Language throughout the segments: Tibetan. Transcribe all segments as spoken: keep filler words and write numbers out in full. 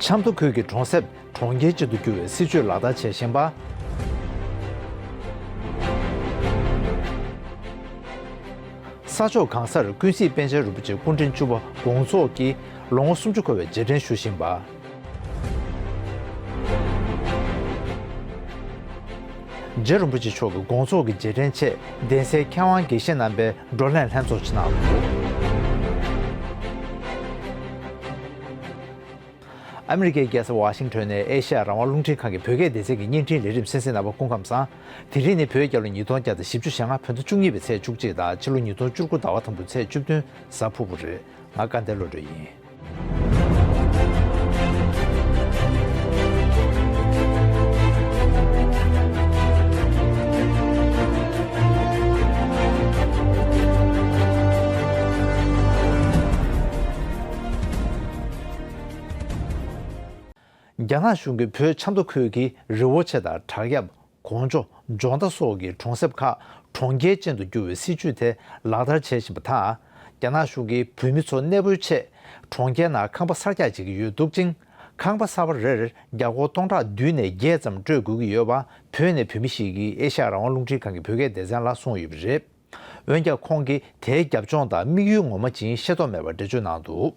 ཆབ་མདོ་ཁུལ་གྱི་གྲོང་གསེབ་གྲོང་ཁྱེར་ཅན་དུ་བསྒྱུར་བའི་སྲིད་ཇུས་ལག་བསྟར་བྱེད་བཞིན་པ། ས་ཕྱོགས་གང་སར་ཀུན་གཟིགས་པཎ་ཆེན་རིན་པོ་ཆེ་སྐུ་ཕྲེང་བཅུ་པ་དགོངས་རྫོགས་ཀྱིས་ལོ་ངོ་སུམ་ཅུ་འཁོར་བའི་རྗེས་དྲན་ཞུ་བཞིན་པ། རྗེ་རིན་པོ་ཆེ་མཆོག་གི་དགོངས་རྫོགས་ཀྱི་རྗེས་དྲན་ཆེད་གདན་སའི་མཁས་དབང་དགེ་བཤེས་རྣམ་པས་བགྲོ་གླེང་ལྷན་ཚོགས་ཅིག་གནང་འདུག་ཨ་མི་རི་ཀའི་རྒྱལ་ས་ཝ་ཤིང་ཊོན་ནས་ཨེ་ཤ་ཡ་རང་དབང་རླུང་འཕྲིན་ཁང་གི་བོད་སྐད་སྡེ་ཚན་གྱི་བརྙན་འཕྲིན་ལས་རིམ་གསན་གཟིགས་གནང་བར་སྐུ་ཁམས་བཟང་། དེ་རིང་ནི་བོད་རྒྱལ་ལོ་ཉིས་སྟོང་བརྒྱ་དང་བཞི་བཅུ་ཞེ་ལྔ་བོད་ཟླ་བཅུ་གཉིས་པའི་ཚེས་བཅུ་གཅིག་དང་ཕྱི་ལོ་ཉིས་སྟོང་བཅུ་དགུ་ཟླ་བ་དང་པོའི་ཚེས་བཅུ་བདུན་གཟའ་ཕུར་བུ་རེད། ང་སྐལ་ལྡན་བློ་གྲོས་ཡིན། རྒྱ་ནག་གཞུང་གིས་བོད་ཆབ་མདོ་ཁུལ་གྱི་རི་བོ་ཆེ་དང་བྲག་གཡབ། ཀོང་ཇོ། འཇོ་མདའ་སོགས་ཀྱི་གྲོང་གསེབ་ཁག་གྲོང་ཁྱེར་ཅན་དུ་བསྒྱུར་བའི་སྲིད་ཇུས་དེ་ལག་བསྟར་བྱེད་བཞིན་པ་དང་། རྒྱ་ནག་གཞུང་གིས་བོད་མི་ཚོ་གནས་སྤོའི་ཆེད་གྲོང་ཁྱེར་ནང་ཁང་པ་གསར་རྒྱག་བྱེད་ཀྱི་ཡོད་འདུག་ཅིང་། ཁང་པ་གསར་པ་རེར་རྒྱ་སྒོར་སྟོང་ཕྲག་བདུན་ནས་བརྒྱད་ཙམ་སྤྲོད་དགོས་ཀྱི་ཡོད་པ་བོད་ནས་བོད་མི་ཞིག་གིས་ཨེ་ཤ་ཡ་རང་དབང་རླུང་འཕྲིན་ཁང་གི་བོད་སྐད་སྡེ་ཚན་ལ་གསུངས་ཡོད་པ་རེད། འོན་ཀྱང་ཁོང་གིས་དེའི་རྒྱབ་ལྗོངས་དང་དམིགས་ཡུལ་ངོ་མ་ཅིའང་ཤེས་རྟོགས་མེད་པར་འགྲེལ་བརྗོད་གནང་འདུག་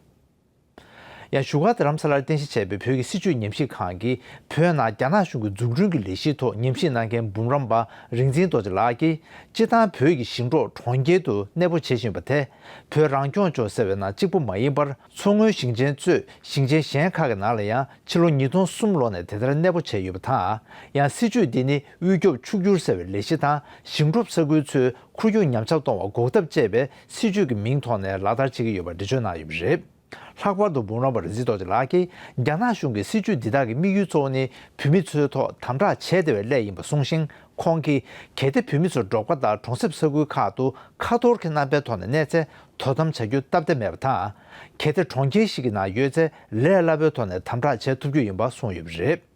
ཡང་བཞུགས་སྒར་རྡ་རམ་ས་ལར་རྟེན་གཞི་བྱས་པའི་བོད་ཀྱི་སྲིད་བྱུས་ཉམས་ཞིབ་ཁང་གིས་བོད་ནང་རྒྱ་ནག་གཞུང་གི་འཛུགས་སྐྲུན་གྱི་ལས་གཞིའི་ཐོག་ཉམས་ཞིབ་གནང་མཁན་འབུམ་རམས་པ་རིག་འཛིན་རྡོ་རྗེ་ལགས་ཀྱིས་སྤྱིར་བཏང་བོད་ཀྱི་ཞིང་འབྲོག་གྲོང་ཁྱེར་དུ་གནས་སྤོ་བྱེད་བཞིན་པ་དེ་བོད་རང་སྐྱོང་ལྗོངས་ཟེར་བའི་ནང་གཅིག་པུ་མ་ཡིན་པར་མཚོ་སྔོན་ཞིང་ཆེན་གཙོས་ཞིང་ཆེན་གཞན་ཁག་གི་ནང་ལ་ཡང་ཕྱི་ལོ་ཉིས་སྟོང་གསུམ་ལོ་ནས་དེ་ལྟར་གནས་སྤོ་བྱས་ཡོད་པ་དང་། ཡང་སྲིད་བྱུས་འདི་ནི་དབུས་སྐྱོབ་ཕྱུག་འགྱུར་ཟེར་བའི་ལས་གཞི་དང་ཞིང་འབྲོག་ས་ཁུལ་ཚོའི་ཁོར་ཡུག་ཉམས་ཆག་གཏོང་བ་འགོག་ཐབས་ཅེས་པའི་སྲིད་བྱུས་ཀྱི་མིང་ཐོག་ནས་ལག་བསྟར་བྱེད་ཀྱི་ཡོད་པར་འགྲེལ་བརྗོད་གནང་ཡོད་པ་རེད། ལྷག་པར་དུ་འབུམ་རམས་པ་རིག་འཛིན་རྡོ་རྗེ་ལགས་ཀྱིས་རྒྱ་ནག་གཞུང་གི་སྲིད་བྱུས་འདི་དག་གི་དམིགས་ཡུལ་གཙོ་བོ་ནི་བོད་མི་ཚོའི་ཐོག་དམ་དྲག་བྱས་བསྡད་པའི་སླད་ཡིན་པ་གསུངས་ཤིང་། ཁོང་གིས་གལ་ཏེ་བོད་མི་ཚོ་འབྲོག་པ་དང་གྲོང་གསེབ་ས་ཁུལ་ཁག་ཏུ་ཁ་ཐོར་གྱི་རྣམ་པའི་ཐོག་ནས་གནས་ཚེ་དོ་དམ་བྱ་རྒྱུ་སྟབས་བདེ་མེད་པ་དང་། གལ་ཏེ་གྲོང་ཁྱེར་ཞིག་གི་ནང་ཡོད་ཚེ་ལས་སླ་པོའི་ཐོག་ནས་དམ་དྲག་བྱེད་ཐུབ་རྒྱུ་ཡིན་པ་གསུངས་ཡོད་པ་རེད།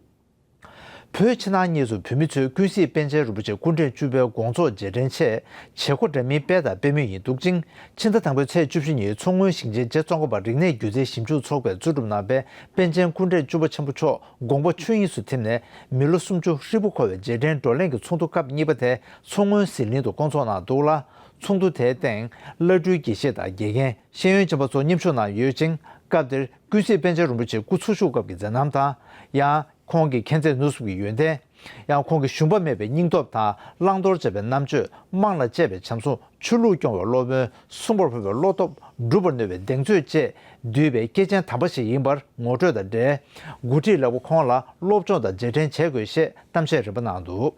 བོད་ཕྱི་ནང་གཉིས་སུ་བོད་མི་ཚོས་ཀུན་གཟིགས་པཎ་ཆེན་རིན་པོ་ཆེ་སྐུ་ཕྲེང་བཅུ་པའི་དགོངས་རྫོགས་རྗེས་དྲན་ཆེད་བྱེད་སྒོ་འདྲ་མིན་སྤེལ་དང་སྤེལ་མུས་ཡིན་འདུག་ཅིང་། ཕྱི་ཟླ་དང་པོའི་ཚེས་བཅུ་བཞི་ཉིན་མཚོ་སྔོན་ཞིང་ཆེན་རྗེ་ཙོང་ཁ་པ་རིག་གནས་སྒྱུ་རྩལ་ཞིབ་འཇུག་ཚོགས་པས་བཙུགས་གྲུབ་གནང་པའི་པཎ་ཆེན་སྐུ་ཕྲེང་བཅུ་པ་ཆེན་པོ་མཆོག་དགོངས་པ་ཆོས་དབྱིངས་སུ་ཐིམ་ནས་མི་ལོ་སུམ་ཅུ་ཧྲིལ་པོ་འཁོར་བའི་རྗེས་དྲན་བགྲོ་གླེང་གི་ཚོགས་འདུ་སྐབས་གཉིས་པ་དེ་མཚོ་སྔོན་ཟི་ལིང་དུ་བསྐོང་ཚོགས་གནང་འདུག་ལ། ཚོགས་འདུ་དེའི་སྟེང་བླ་སྤྲུལ་དགེ་བཤེས་དང་དགེ་རྒན། ཤེས་ཡོན་ཅན་པ་སོགས་མཉམ་ཞུགས་གནང་ཡོད་ཅིང་། སྐབས་དེར་ཀུན་གཟིགས་པཎ་ཆེན་རིན་པོ་ཆེ་སྐུ་འཚོ་བཞུགས་སྐབས་ཀྱི་མཛད་རྣམ་དང་། ཡང་ཁོང་གི་མཁྱེན་བརྩེ་ནུས་གསུམ་གྱི་ཡོན་ཏན། ཡང་ཁོང་གི་ཞུམ་པ་མེད་པའི་སྙིང་སྟོབས་དང་བླང་དོར་བྱེད་པའི་རྣམ་དཔྱོད། དམངས་ལ་གཅེས་པའི་བྱམས་སེམས། ཆོས་ལུགས་སྐྱོང་བའི་སློབ་དཔོན། སྲུང་བར་ཕོད་པའི་བློ་སྟོབས། སྒྲུབ་པར་ནུས་པའི་གདེང་ཚོད་བཅས་འདུས་པའི་སྐྱེས་ཆེན་དམ་པ་ཞིག་ཡིན་པར་ངོ་སྤྲོད་དང་འབྲེལ། འགོ་ཁྲིད་ལེགས་པོ་ཁོང་ལ་སློབ་སྦྱོང་དང་རྗེས་དྲན་བྱེད་དགོས་ཞེས་གཏམ་བཤད་རིམ་པ་གནང་འདུག་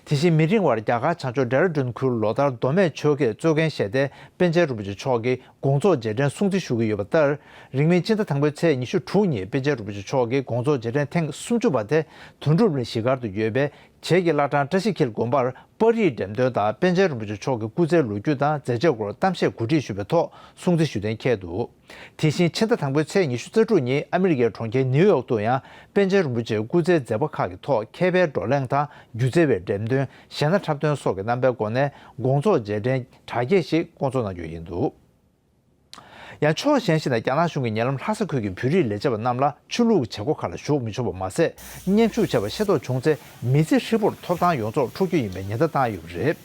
དེ་བཞིན་མི་རིང་བར་རྒྱ་གར་བྱང་ཕྱོགས་ཌེ་ར་ཌུན་ཁུལ་ལོ་ལྟར་མདོ་སྨད་ཆོལ་ཁའི་གཙོས་རྒན་ཞལ་ཏེ་པཎ་ཆེན་རིན་པོ་ཆེ་མཆོག་གིས་དགོངས་རྫོགས་རྗེས་དྲན་སྲུང་བརྩི་ཞུ་གི་ཡོད་པ་ལྟར། རིང་མིན་ཕྱི་ཟླ་དང་པོའི་ཚེས་ཉི་ཤུ་དྲུག་ཉིན་པཎ་ཆེན་རིན་པོ་ཆེ་མཆོག་གི་དགོངས་རྫོགས་རྗེས་དྲན་ཐེངས་སུམ་ཅུ་པ་དེ་དོན་གྲུབ་གླིང་གཞིས་སྒར་དུ་ཡོད་པའི་བྱེས་ཀྱི་བླ་བྲང་བཀྲ་ཤིས་འཁྱིལ་དགོན་པར་པར་རིས་འགྲེམས་སྟོན་དང་པཎ་ཆེན་རིན་པོ་ཆེ་མཆོག་གི་སྐུ་ཚེའི་ལོ་རྒྱུས་དང་མཛད་རྗེས་སྐོར་གཏམ་བཤད་གོ་སྒྲིག་ཞུས་པའི་ཐོག་སྲུང་བརྩི་ཞུ་གཏན་འཁེལ་འདུག་དེ་བཞིན་ཕྱི་ཟླ་དང་པོའི་ཚེས་ཉི་ཤུ་རྩ་དྲུག་ཉིན་ཨ་མི་རི་ཀའི་གྲོང་ཁྱེར་ནིའུ་ཡོག་ཏུ་ཡང་པཎ་ཆེན་རིན་པོ་ཆེའི་སྐུ་ཚེའི་མཛད་པ་ཁག་གི་ཐོག་མཁས་པའི་བགྲོ་གླེང་དང་སྒྱུ་རྩལ་བའི་འགྲེམས་སྟོན། གཞས་སྣ་འཁྲབ་སྟོན་སོགས་ཀྱི་རྣམ་པའི་སྒོ་ནས་དགོངས་རྫོགས་རྗེས་དྲན་གྲ་རྒྱས་ཤིག་བསྐོང་ཚོགས་གནང་རྒྱུ་ཡིན་འདུག་ཡང་ཕྱོགས་གཞན་ཞིག་ནས་རྒྱ་ནག་གཞུང་གིས་ཉེ་ལམ་ལྷ་ས་ཁུལ་གྱི་བོད་རིགས་ལས་བྱེད་པ་རྣམས་ལ་ཆོས་ལུགས་ཀྱི་བྱེད་སྒོ་ཁག་ལ་ཞུགས་མི་ཆོག་པ་མ་ཟད། མཉམ་ཞུགས་བྱས་པ་ཤེས་རྟོགས་བྱུང་ཚེ་མི་ཚེ་ཧྲིལ་པོར་ཐོབ་ཐང་ཡོངས་རྫོགས་འཕྲོག་རྒྱུ་ཡིན་པའི་ཉེན་བརྡ་བཏང་ཡོད་པ་རེད།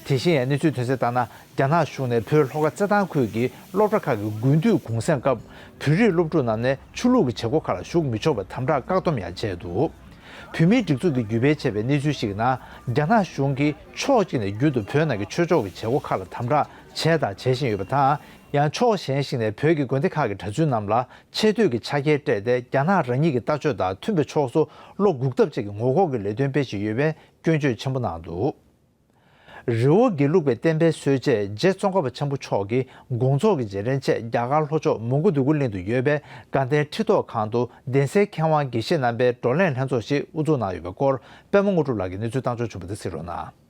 དེ་བཞིན་ཡང་གནས་ཚུལ་ཐོན་གསལ་ལྟར་ན། རྒྱ་ནག་གཞུང་ནས་བོད་ལྷོ་ཁ་རྩེད་ཐང་ཁུལ་གྱི་སློབ་གྲྭ་ཁག་གི་དགུན་དུས་གུང་སེང་སྐབས་བོད་རིགས་སློབ་ཕྲུག་རྣམས་ནས་ཆོས་ལུགས་ཀྱི་བྱེད་སྒོ་ཁག་ལ་ཞུགས་མི་ཆོག་པའི་དམ་དྲག་བཀག་སྡོམ་ཡང་བྱས་འདུག་བོད་མིའི་སྒྲིག་འཛུགས་ཀྱིས་བརྒྱུད་སྤེལ་བྱས་པའི་གནས་ཚུལ་ཞིག་གི་ནང་། རྒྱ་ནག་གཞུང་གིས་ཕྱོགས་གཅིག་ནས་རྒྱུན་དུ་བོད་ནང་གི་ཆོས་ཕྱོགས་ཀྱི་བྱེད་སྒོ་ཁག་ལ་དམ་དྲག་བྱས་དང་བྱེད་བཞིན་ཡོད་པ་དང་། ཡང་ཕྱོགས་གཞན་ཞིག་ནས་བོད་ཀྱི་དགོན་སྡེ་ཁག་གི་གྲྭ་བཙུན་རྣམས་ལ་ཆེ་བསྟོད་ཀྱི་ཕྱག་འཁྱེར་སྤྲད་དེ། རྒྱ་ནག་རང་ཉིད་ཀྱི་ལྟ་སྤྱོད་དང་མཐུན་པའི་ཕྱོགས་སུ་བློ་འགུག་ཐབས་བཅས་ཀྱི་ངོ་ལྐོག་གི་ལས་དོན་སྤེལ་བཞིན་ཡོད་པའི་སྐྱོན་བརྗོད་ཆེན་པོ་གནང་འདུག་རི་བོ་དགེ་ལུགས་པའི་བསྟན་པའི་སྲོལ་འབྱེད་རྗེ་ཙོང་ཁ་པ་ཆེན་པོ་མཆོག་གི་དགོངས་རྫོགས་ཀྱི་རྗེས་དྲན་ཆེད། རྒྱ་གར་ལྷོ་ཕྱོགས་མོན་གྷོ་འདོད་རྒུ་གླིང་དུ་ཡོད་པའི་དགའ་ལྡན་ཁྲི་ཐོག་ཁང་དུ་གདན་སའི་མཁས་དབང་དགེ་བཤེས་རྣམ་པའི་བགྲོ་གླེང་ལྷན་ཚོགས་ཤིག་དབུ་འཛུགས་གནང་ཡོད་པའི་སྐོར། པད་མ་དངོས་གྲུབ་ལགས་ཀྱིས་གནས་ཚུལ་བཏང་འབྱོར་བྱུང་བ་དེ་གཟིགས་རོགས་གནང་།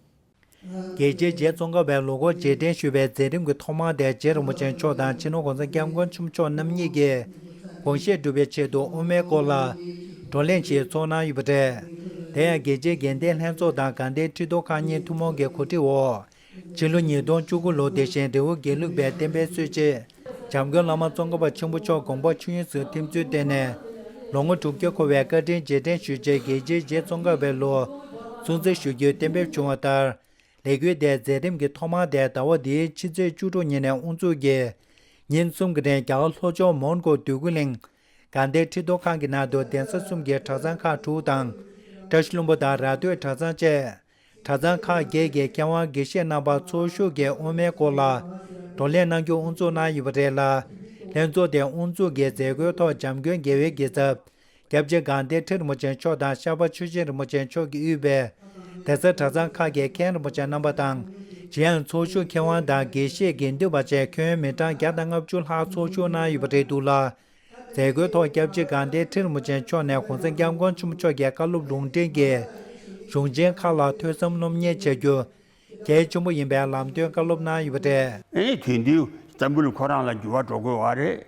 རྒྱལ་གཅེས་རྗེ་ཙོང་ཁ་པའི་ལོ་འཁོར་རྗེས་དྲན་ཞུ་བའི་མཛད་རིམ་གྱི་ཐོག་མ་དེ། རྗེ་རིན་པོ་ཆེ་མཆོག་དང་སྤྱི་ནོར་༸གོང་ས་༸སྐྱབས་མགོན་ཆེན་པོ་མཆོག་རྣམ་གཉིས་ཀྱིས་དགོངས་བཞེད་སྒྲུབ་པའི་ཆེད་དུ་དབུ་མའི་སྐོར་ལ་བགྲོ་གླེང་ཞིག་ཚོགས་གནང་ཡོད་པ་རེད། དེ་ཡང་རྒྱལ་གཅེས་དགའ་ལྡན་ལྷན་ཚོགས་དང་དགའ་ལྡན་ཁྲི་ཐོག་ཁག་གཉིས་ཐུན་མོང་གི་གོ་སྒྲིག་འོག་ཕྱི་ལོ་ཉིས་སྟོང་བཅུ་དགུ་ལོ། དེ་བཞིན་རི་བོ་དགེ་ལུགས་པའི་བསྟན་པའི་སྲོལ་འབྱེད་འཇམ་མགོན་བླ་མ་ཙོང་ཁ་པ་ཆེན་པོ་མཆོག་དགོངས་པ་ཆོས་དབྱིངས་སུ་ཐིམ་ཚུལ་བརྟེན་ནས། ལོ་ངོ་དྲུག་ཅུ་འཁོར་བའི་བཀའ་དྲིན་རྗེས་དྲན་ཞུ་ཆེད་རྒྱལ་སྤྱིའི་རྗེ་ཙོང་ཁ་པའི་ལོ་སྲུང་བརྩི་ཞུ་རྒྱུའི་གཏན་འབེབས་བྱུང་བ་ལྟར། ལས་འགུལ་དེའི་མཛད་རིམ་གྱི་ཐོག་མ་དེ་ཟླ་བ་འདིའི་ཕྱི་ཚེས་བཅུ་དྲུག་ཉིན་ནས་དབུ་འཛུགས་ཀྱིས། ཉིན་གསུམ་གྱི་རིང་རྒྱ་གར་ལྷོ་ཕྱོགས་མོན་གྷོ་འདོད་རྒུ་གླིང་། དགའ་ལྡན་ཁྲི་ཐོག་ཁང་གི་ནང་དུ་གདན་ས་གསུམ་གྱི་གྲྭ་ཚང་ཁག་དྲུག་དང་། བཀྲ་ཤིས་ལྷུན་པོ་དང་ར་སྟོད་གྲྭ་ཚང་བཅས། གྲྭ་ཚང་ཁག་བརྒྱད་ཀྱི་མཁས་དབང་དགེ་བཤེས་རྣམ་པ་ཚོགས་ཞུགས་ཀྱིས་དབུ་མའི་སྐོར་ལ་བགྲོ་གླེང་གནང་རྒྱུ་དབུ་འཛུགས་གནང་ཡོད་པ་རེད་ལ། ལྷན་ཚོགས་དེ་དབུ་འཛུགས་ཀྱི་མཛད་སྒོའི་ཐོག་འཇམ་མགོན་རྒྱལ་བའི་རྒྱལ་ཚབ། སྐྱབས་རྗེ་དགའ་ལྡན་ཁྲི་རིན་པོ་ཆེ་མཆོག་དང་ཤར་པ་ཆོས་རྒྱལ་རིན་པོ་ཆེ་མཆོག་གིས་དབུས་པའི་གདན་ས་གྲྭ་ཚང་ཁག་གི་མཁན་རིན་པོ་ཆེ་རྣམ་པ་དང་། གཞན་ཡང་ཚོགས་ཞུགས་མཁས་དབང་དང་དགེ་བཤེས་དགེ་འདུན་པ་བཅས་ཁྱོན་མི་གྲངས་བརྒྱ་དང་ལྔ་བཅུ་ལྷག་ཚོགས་ཞུགས་གནང་ཡོད་པ་རེད་འདུག་ལ། མཛད་སྒོའི་ཐོག་སྐྱབས་རྗེ་དགའ་ལྡན་ཁྲི་རིན་པོ་ཆེ་མཆོག་ནས་གོང་ས་སྐྱབས་མགོན་ཆེན་པོ་མཆོག་གི་བཀའ་སློབ་ལུང་འདྲེན་གྱིས་གཞུང་ཆེན་ཁག་ལ་ཐོས་བསམ་སློབ་གཉེར་བྱ་རྒྱུ་གལ་ཆེན་པོ་ཡིན་པའི་ལམ་སྟོན་བཀའ་སློབ་གནང་ཡོད་པ་རེད། ཨེ་དེང་དུས་འཛམ་བུ་གླིང་ཁོ་རང་ལ་འགྱུར་བ་འགྲོ་དགོས་པ་རེད།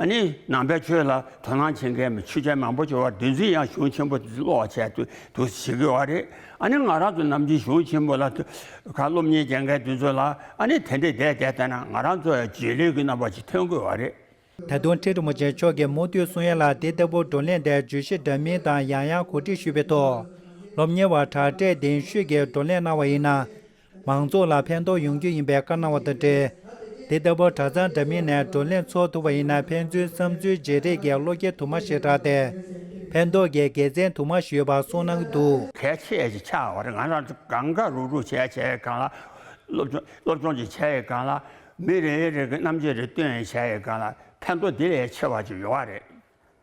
ཨ་ནི་ནང་པའི་ཆོས་ལ་དོ་སྣང་བྱེད་མཁན་མི་ཆོས་ཅན་མང་པོ་བྱུང་བ། དེ་ཚོས་ཡང་གཞུང་ཆེན་པོ་ཀློག་བྱས་དུ་དུ་བྱེད་དགོས་པ་རེད། ཨ་ནི་ང་རང་ཚོ་ནམ་རྒྱུན་གཞུང་ཆེན་པོ་ལ་དུ་ག་སློབ་གཉེར་བྱེད་མཁན་དེ་ཚོ་ལ་ཨ་ནི་དེ་འདྲས་བསྡད་བསྡད་བལྟས་ན་ང་རང་ཚོ་ཡང་བརྗེ་ལེན་གྱི་རྣམ་པ་ཞིག་ཐོན་དགོས་པ་རེད། ད་དུང་ཁྲི་རིན་པོ་ཆེ་མཆོག་གིས་མུ་མཐུད་གསུང་ཡ་ལ། དེ་ལྟ་བུ་བགྲོ་གླེང་དེ་བརྗོད་གཞི་འདྲ་མིན་དང་ཡང་ཡང་གོ་སྒྲིག་ཞུས་པའི་ཐོག་སློབ་གཉེར་བ་དྲག་གྲས་གདན་ཞུས་ཀྱིས་བགྲོ་གླེང་གནང་བ་ཡིན་ན། མང་ཚོགས་ལ་ཕན་ཐོགས་ཡོང་རྒྱུ་ཡིན་པའི་བཀའ་གནང་བ་དང་འབྲེལ། དེ་ལྟ་བུ་གྲྭ་ཚང་འདྲ་མིན་ནས་བགྲོ་གླེང་ཚོགས་ཐུབ་པ་ཡིན་ན། ཕན་ཚུན་བསམ་ཚུལ་བརྗེ་རེས་ཀྱི་བློ་སྐྱེད་དུ་མ་ཞེ་དྲགས་ཏེ། ཕན་ཐོགས་ཀྱི་དགེ་མཚན་དུ་མ་ཞིག་ཡོད་པ་གསུངས་གནང་གི་འདུག་གལ་ཆེ་ཞིག་ཆགས་པ་རེད། ང་རང་ཚོ་གང་ག་རུག་རུག་བྱས་བྱས་སྒང་ལ། སློབ་སྦྱོང་སློབ་སྦྱོང་ཅིག་བྱས་ཡི་སྒང་ལ། མི་རེ་རེ་གི་རྣམ་དཔྱོད་རེ་བཏོན་ཡི་བྱས་ཡི་སྒང་ལ་ཕན་ཐོགས་དེ་ལས་ཆེ་བ་ཅིག་ཡོད་པ་རེད།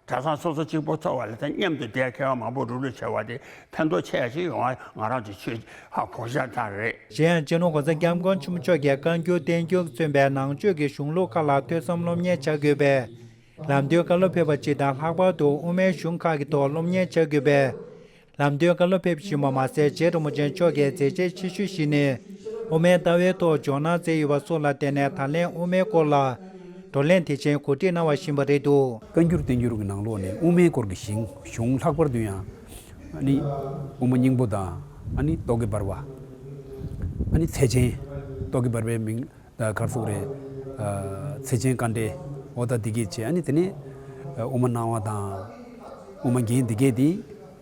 གྲྭ་ཚང་སོ་སོ་གཅིག་པོ་ཚོགས་པ་ལ་ད་མཉམ་དུ་བསྡད་མཁས་པ་མང་པོ་རུག་རུག་བྱས་པ་དེ་ཕན་ཐོགས་ཆེ་ཞིག་ཡོང་བ་ང་རང་ཚོ་ཆོས་ཧ་གོ་ཤ་ཐག་རེད། གཞན་ཡང་སྤྱི་ནོར་གོང་ས་སྐྱབས་མགོན་ཆེན་པོ་མཆོག་གིས་བཀའ་འགྱུར་བསྟན་འགྱུར་མཚོན་པའི་ནང་ཆོས་ཀྱི་གཞུང་ལུགས་ཁག་ལ་ཐོས་བསམ་སློབ་གཉེར་བྱ་དགོས་པའི་ལམ་སྟོན་བཀའ་སློབ་ཕེབས་པ་ཅིག་དང་། ལྷག་པར་དུ་དབུ་མའི་གཞུང་ཁག་གི་ཐོག་སློབ་གཉེར་བྱ་དགོས་པའི་ལམ་སྟོན་བཀའ་སློབ་ཕེབས་བཞིན་པ་མ་ཟད། རྗེ་རིན་པོ་ཆེ་མཆོག་གི་མཛད་རྗེས་ཆེ་ཤོས་ཤིག་ནི་དབུ་མའི་ལྟ་བའི་ཐོག་ཇོ་ནང་མཛད་ཡོད་པ་སོགས་ལ་བརྟེན་ནས། ད་ལན་དབུ་མའི་སྐོར་ལ་བགྲོ་གླེང་དེ་བཞིན་གོ་སྒྲིག་གནང་བ་ཞིག་ཡིན་པ་རེད་འདུག་བཀའ་འགྱུར་བསྟན་འགྱུར་གྱི་ནང་ལོགས་ནས་དབུ་མའི་སྐོར་གྱི་གཞུང་གཞུང་ལྷག་པར་དུ་ཡང་ཨ་ནི་དབུ་མ་སྙིང་པོ་དང་། ཨ་ནི་རྟོག་གེ་འབར་བ། ཨ་ནི་ཚད་ཆེན། རྟོག་གེ་འབར་བའི་མིང་། ད་གར་སོགས་རེད། ཚད་ཆེན་དཀའ་འགྲེལ། འོ་ད་འདི་གས་བྱས། ཨ་ནི་དེ་ནས་དབུ་མ་སྣང་བ་དང་། དབུ་མ་རྒྱན་འདི་གས་དེ་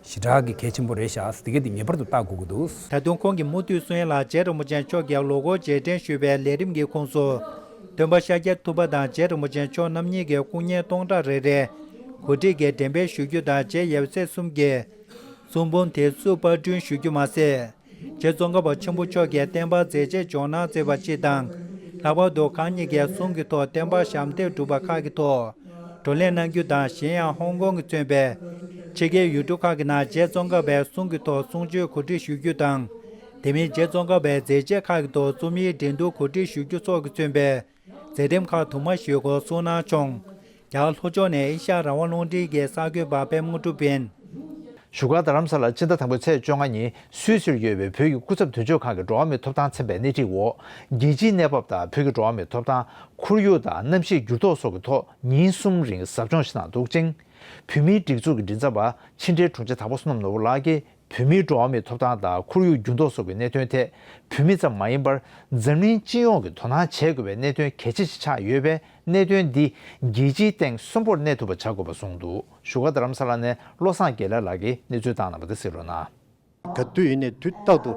ཞེ་དྲག་གི་གལ་ཆེན་པོ་རེད་ཤག་འདི་གས་དེ་ངེས་པར་དུ་བལྟ་དགོས་ཀྱི་འདུག་ད་དུང་ཁོང་གིས་མུ་མཐུད་གསུང་ཡ་ལ། རྗེ་རིན་པོ་ཆེ་མཆོག་གིས་ལོ་འཁོར་རྗེས་དྲན་ཞུས་པའི་ལས་རིམ་གྱི་ཁོངས་སུ། སྟོན་པ་ཤཱཀྱ་ཐུབ་པ་དང་རྗེ་རིན་པོ་ཆེ་མཆོག་རྣམ་གཉིས་ཀྱི་སྐུ་བརྙན་སྟོང་ཕྲག་རེ་རེ་གོ་སྒྲིག་གིས་འགྲེམས་སྤེལ་ཞུ་རྒྱུ་དང་། རྗེ་ཡབ་སྲས་གསུམ་གྱི་གསུང་འབུམ་དེ་སུ་པར་སྐྲུན་ཞུ་རྒྱུ་མ་ཟད། རྗེ་ཙོང་ཁ་པ་ཆེན་པོ་མཆོག་གིས་བསྟན་པ་མཛད་རྗེས་ཇོ་ནང་མཛད་པ་སྤྱི་དང་། ལྷག་པར་དུ་ཁོང་ཉིད་ཀྱི་གསུང་གི་ཐོག་བསྟན་པ་ཞབས་འདེགས་སྒྲུབ་པ་ཁག་གི་ཐོག་བགྲོ་གླེང་གནང་རྒྱུ་དང་། གཞན་ཡང་ཧོང་ཀོང་གིས་མཚོན་པའི་ཕྱི་རྒྱལ་ཡུལ་གྲུ་ཁག་གི་ནང་རྗེ་ཙོང་ཁ་པའི་གསུང་གི་ཐོག་གསུང་ཆོས་གོ་སྒྲིག་ཞུ་རྒྱུ་དང་། དེ་མིན་རྗེ་ཙོང་ཁ་པའི་མཛད་རྗེས་ཁག་གི་ཐོག་རྩོམ་ཡིག་འགྲན་བསྡུར་གོ་སྒྲིག་ཞུ་རྒྱུ་སོགས་ཀྱིས་མཚོན་པའི་མཛད་རིམ་ཁག་དུ་མ་ཞིག་ཡོད་སྐོར་གསུངས་གནང་བྱུང་། རྒྱ་གར་ལྷོ་ཕྱོགས་ནས་ཨེ་ཤ་ཡ་རང་དབང་རླུང་འཕྲིན་གྱི་གསར་འགོད་པ་པད་མ་དངོས་གྲུབ་ཡིན། བཞུགས་སྒར་རྡ་རམ་ས་ལར་སྤྱི་ཟླ་དང་པོའི་ཚེས་བཅོ་ལྔ་ཉིན་སུད་སིར་ཡོད་པའི་བོད་ཀྱི་སྐུ་ཚབ་དོན་གཅོད་ཁང་གི་འགྲོ་བ་མིའི་ཐོབ་ཐང་ཚན་པས་སྣེ་ཁྲིད་འོག་རྒྱལ་སྤྱིའི་གནས་བབ་དང་བོད་ཀྱི་འགྲོ་བ་མིའི་ཐོབ་ཐང་། ཁོར་ཡུག་དང་གནམ་གཤིས་འགྱུར་ལྡོག་སོགས་ཀྱི་ཐོག་ཉིན་གསུམ་རིང་ཟབ་སྦྱོང་ཞིག་གནང་འདུག་ཅིང་། བོད་མིའི་སྒྲིག་འཛུགས་ཀྱི་མགྲིན་ཚབ་པ་ཕྱི་འབྲེལ་དྲུང་ཆེ་དྭགས་པོ་བསོད་ནམས་ནོར་བུ་ལགས་ཀྱིས། བོད་མིའི་འགྲོ་བ་མིའི་ཐོབ་ཐང་དང་ཁོར་ཡུག་འགྱུར་ལྡོག་སོགས་ཀྱི་གནད་དོན་ཐད། བོད་མི་ཙམ་མ་ཡིན་པར་འཛམ་གླིང་སྤྱི་ཡོངས་ཀྱིས་དོ་སྣང་བྱེད་དགོས་པའི་གནད་དོན་གལ་ཆེ་ཞིག་ཆགས་ཡོད་པས། གནད་དོན་འདི་རྒྱལ་སྤྱིའི་སྟེང་གསོན་པོར་གནས་ཐུབ་པ་བྱ་དགོས་པ་གསུངས་འདུག་བཞུགས་སྒར་རྡ་རམ་ས་ལ་ནས་བློ་བཟང་དགེ་ལེགས་ལགས་ཀྱིས་གནས་ཚུལ་བཏང་གནང་བ་དེ་གསན་རོགས་གནང་། ག་དུས་ཡིན་ནའི་དུས་རྟག་ཏུ་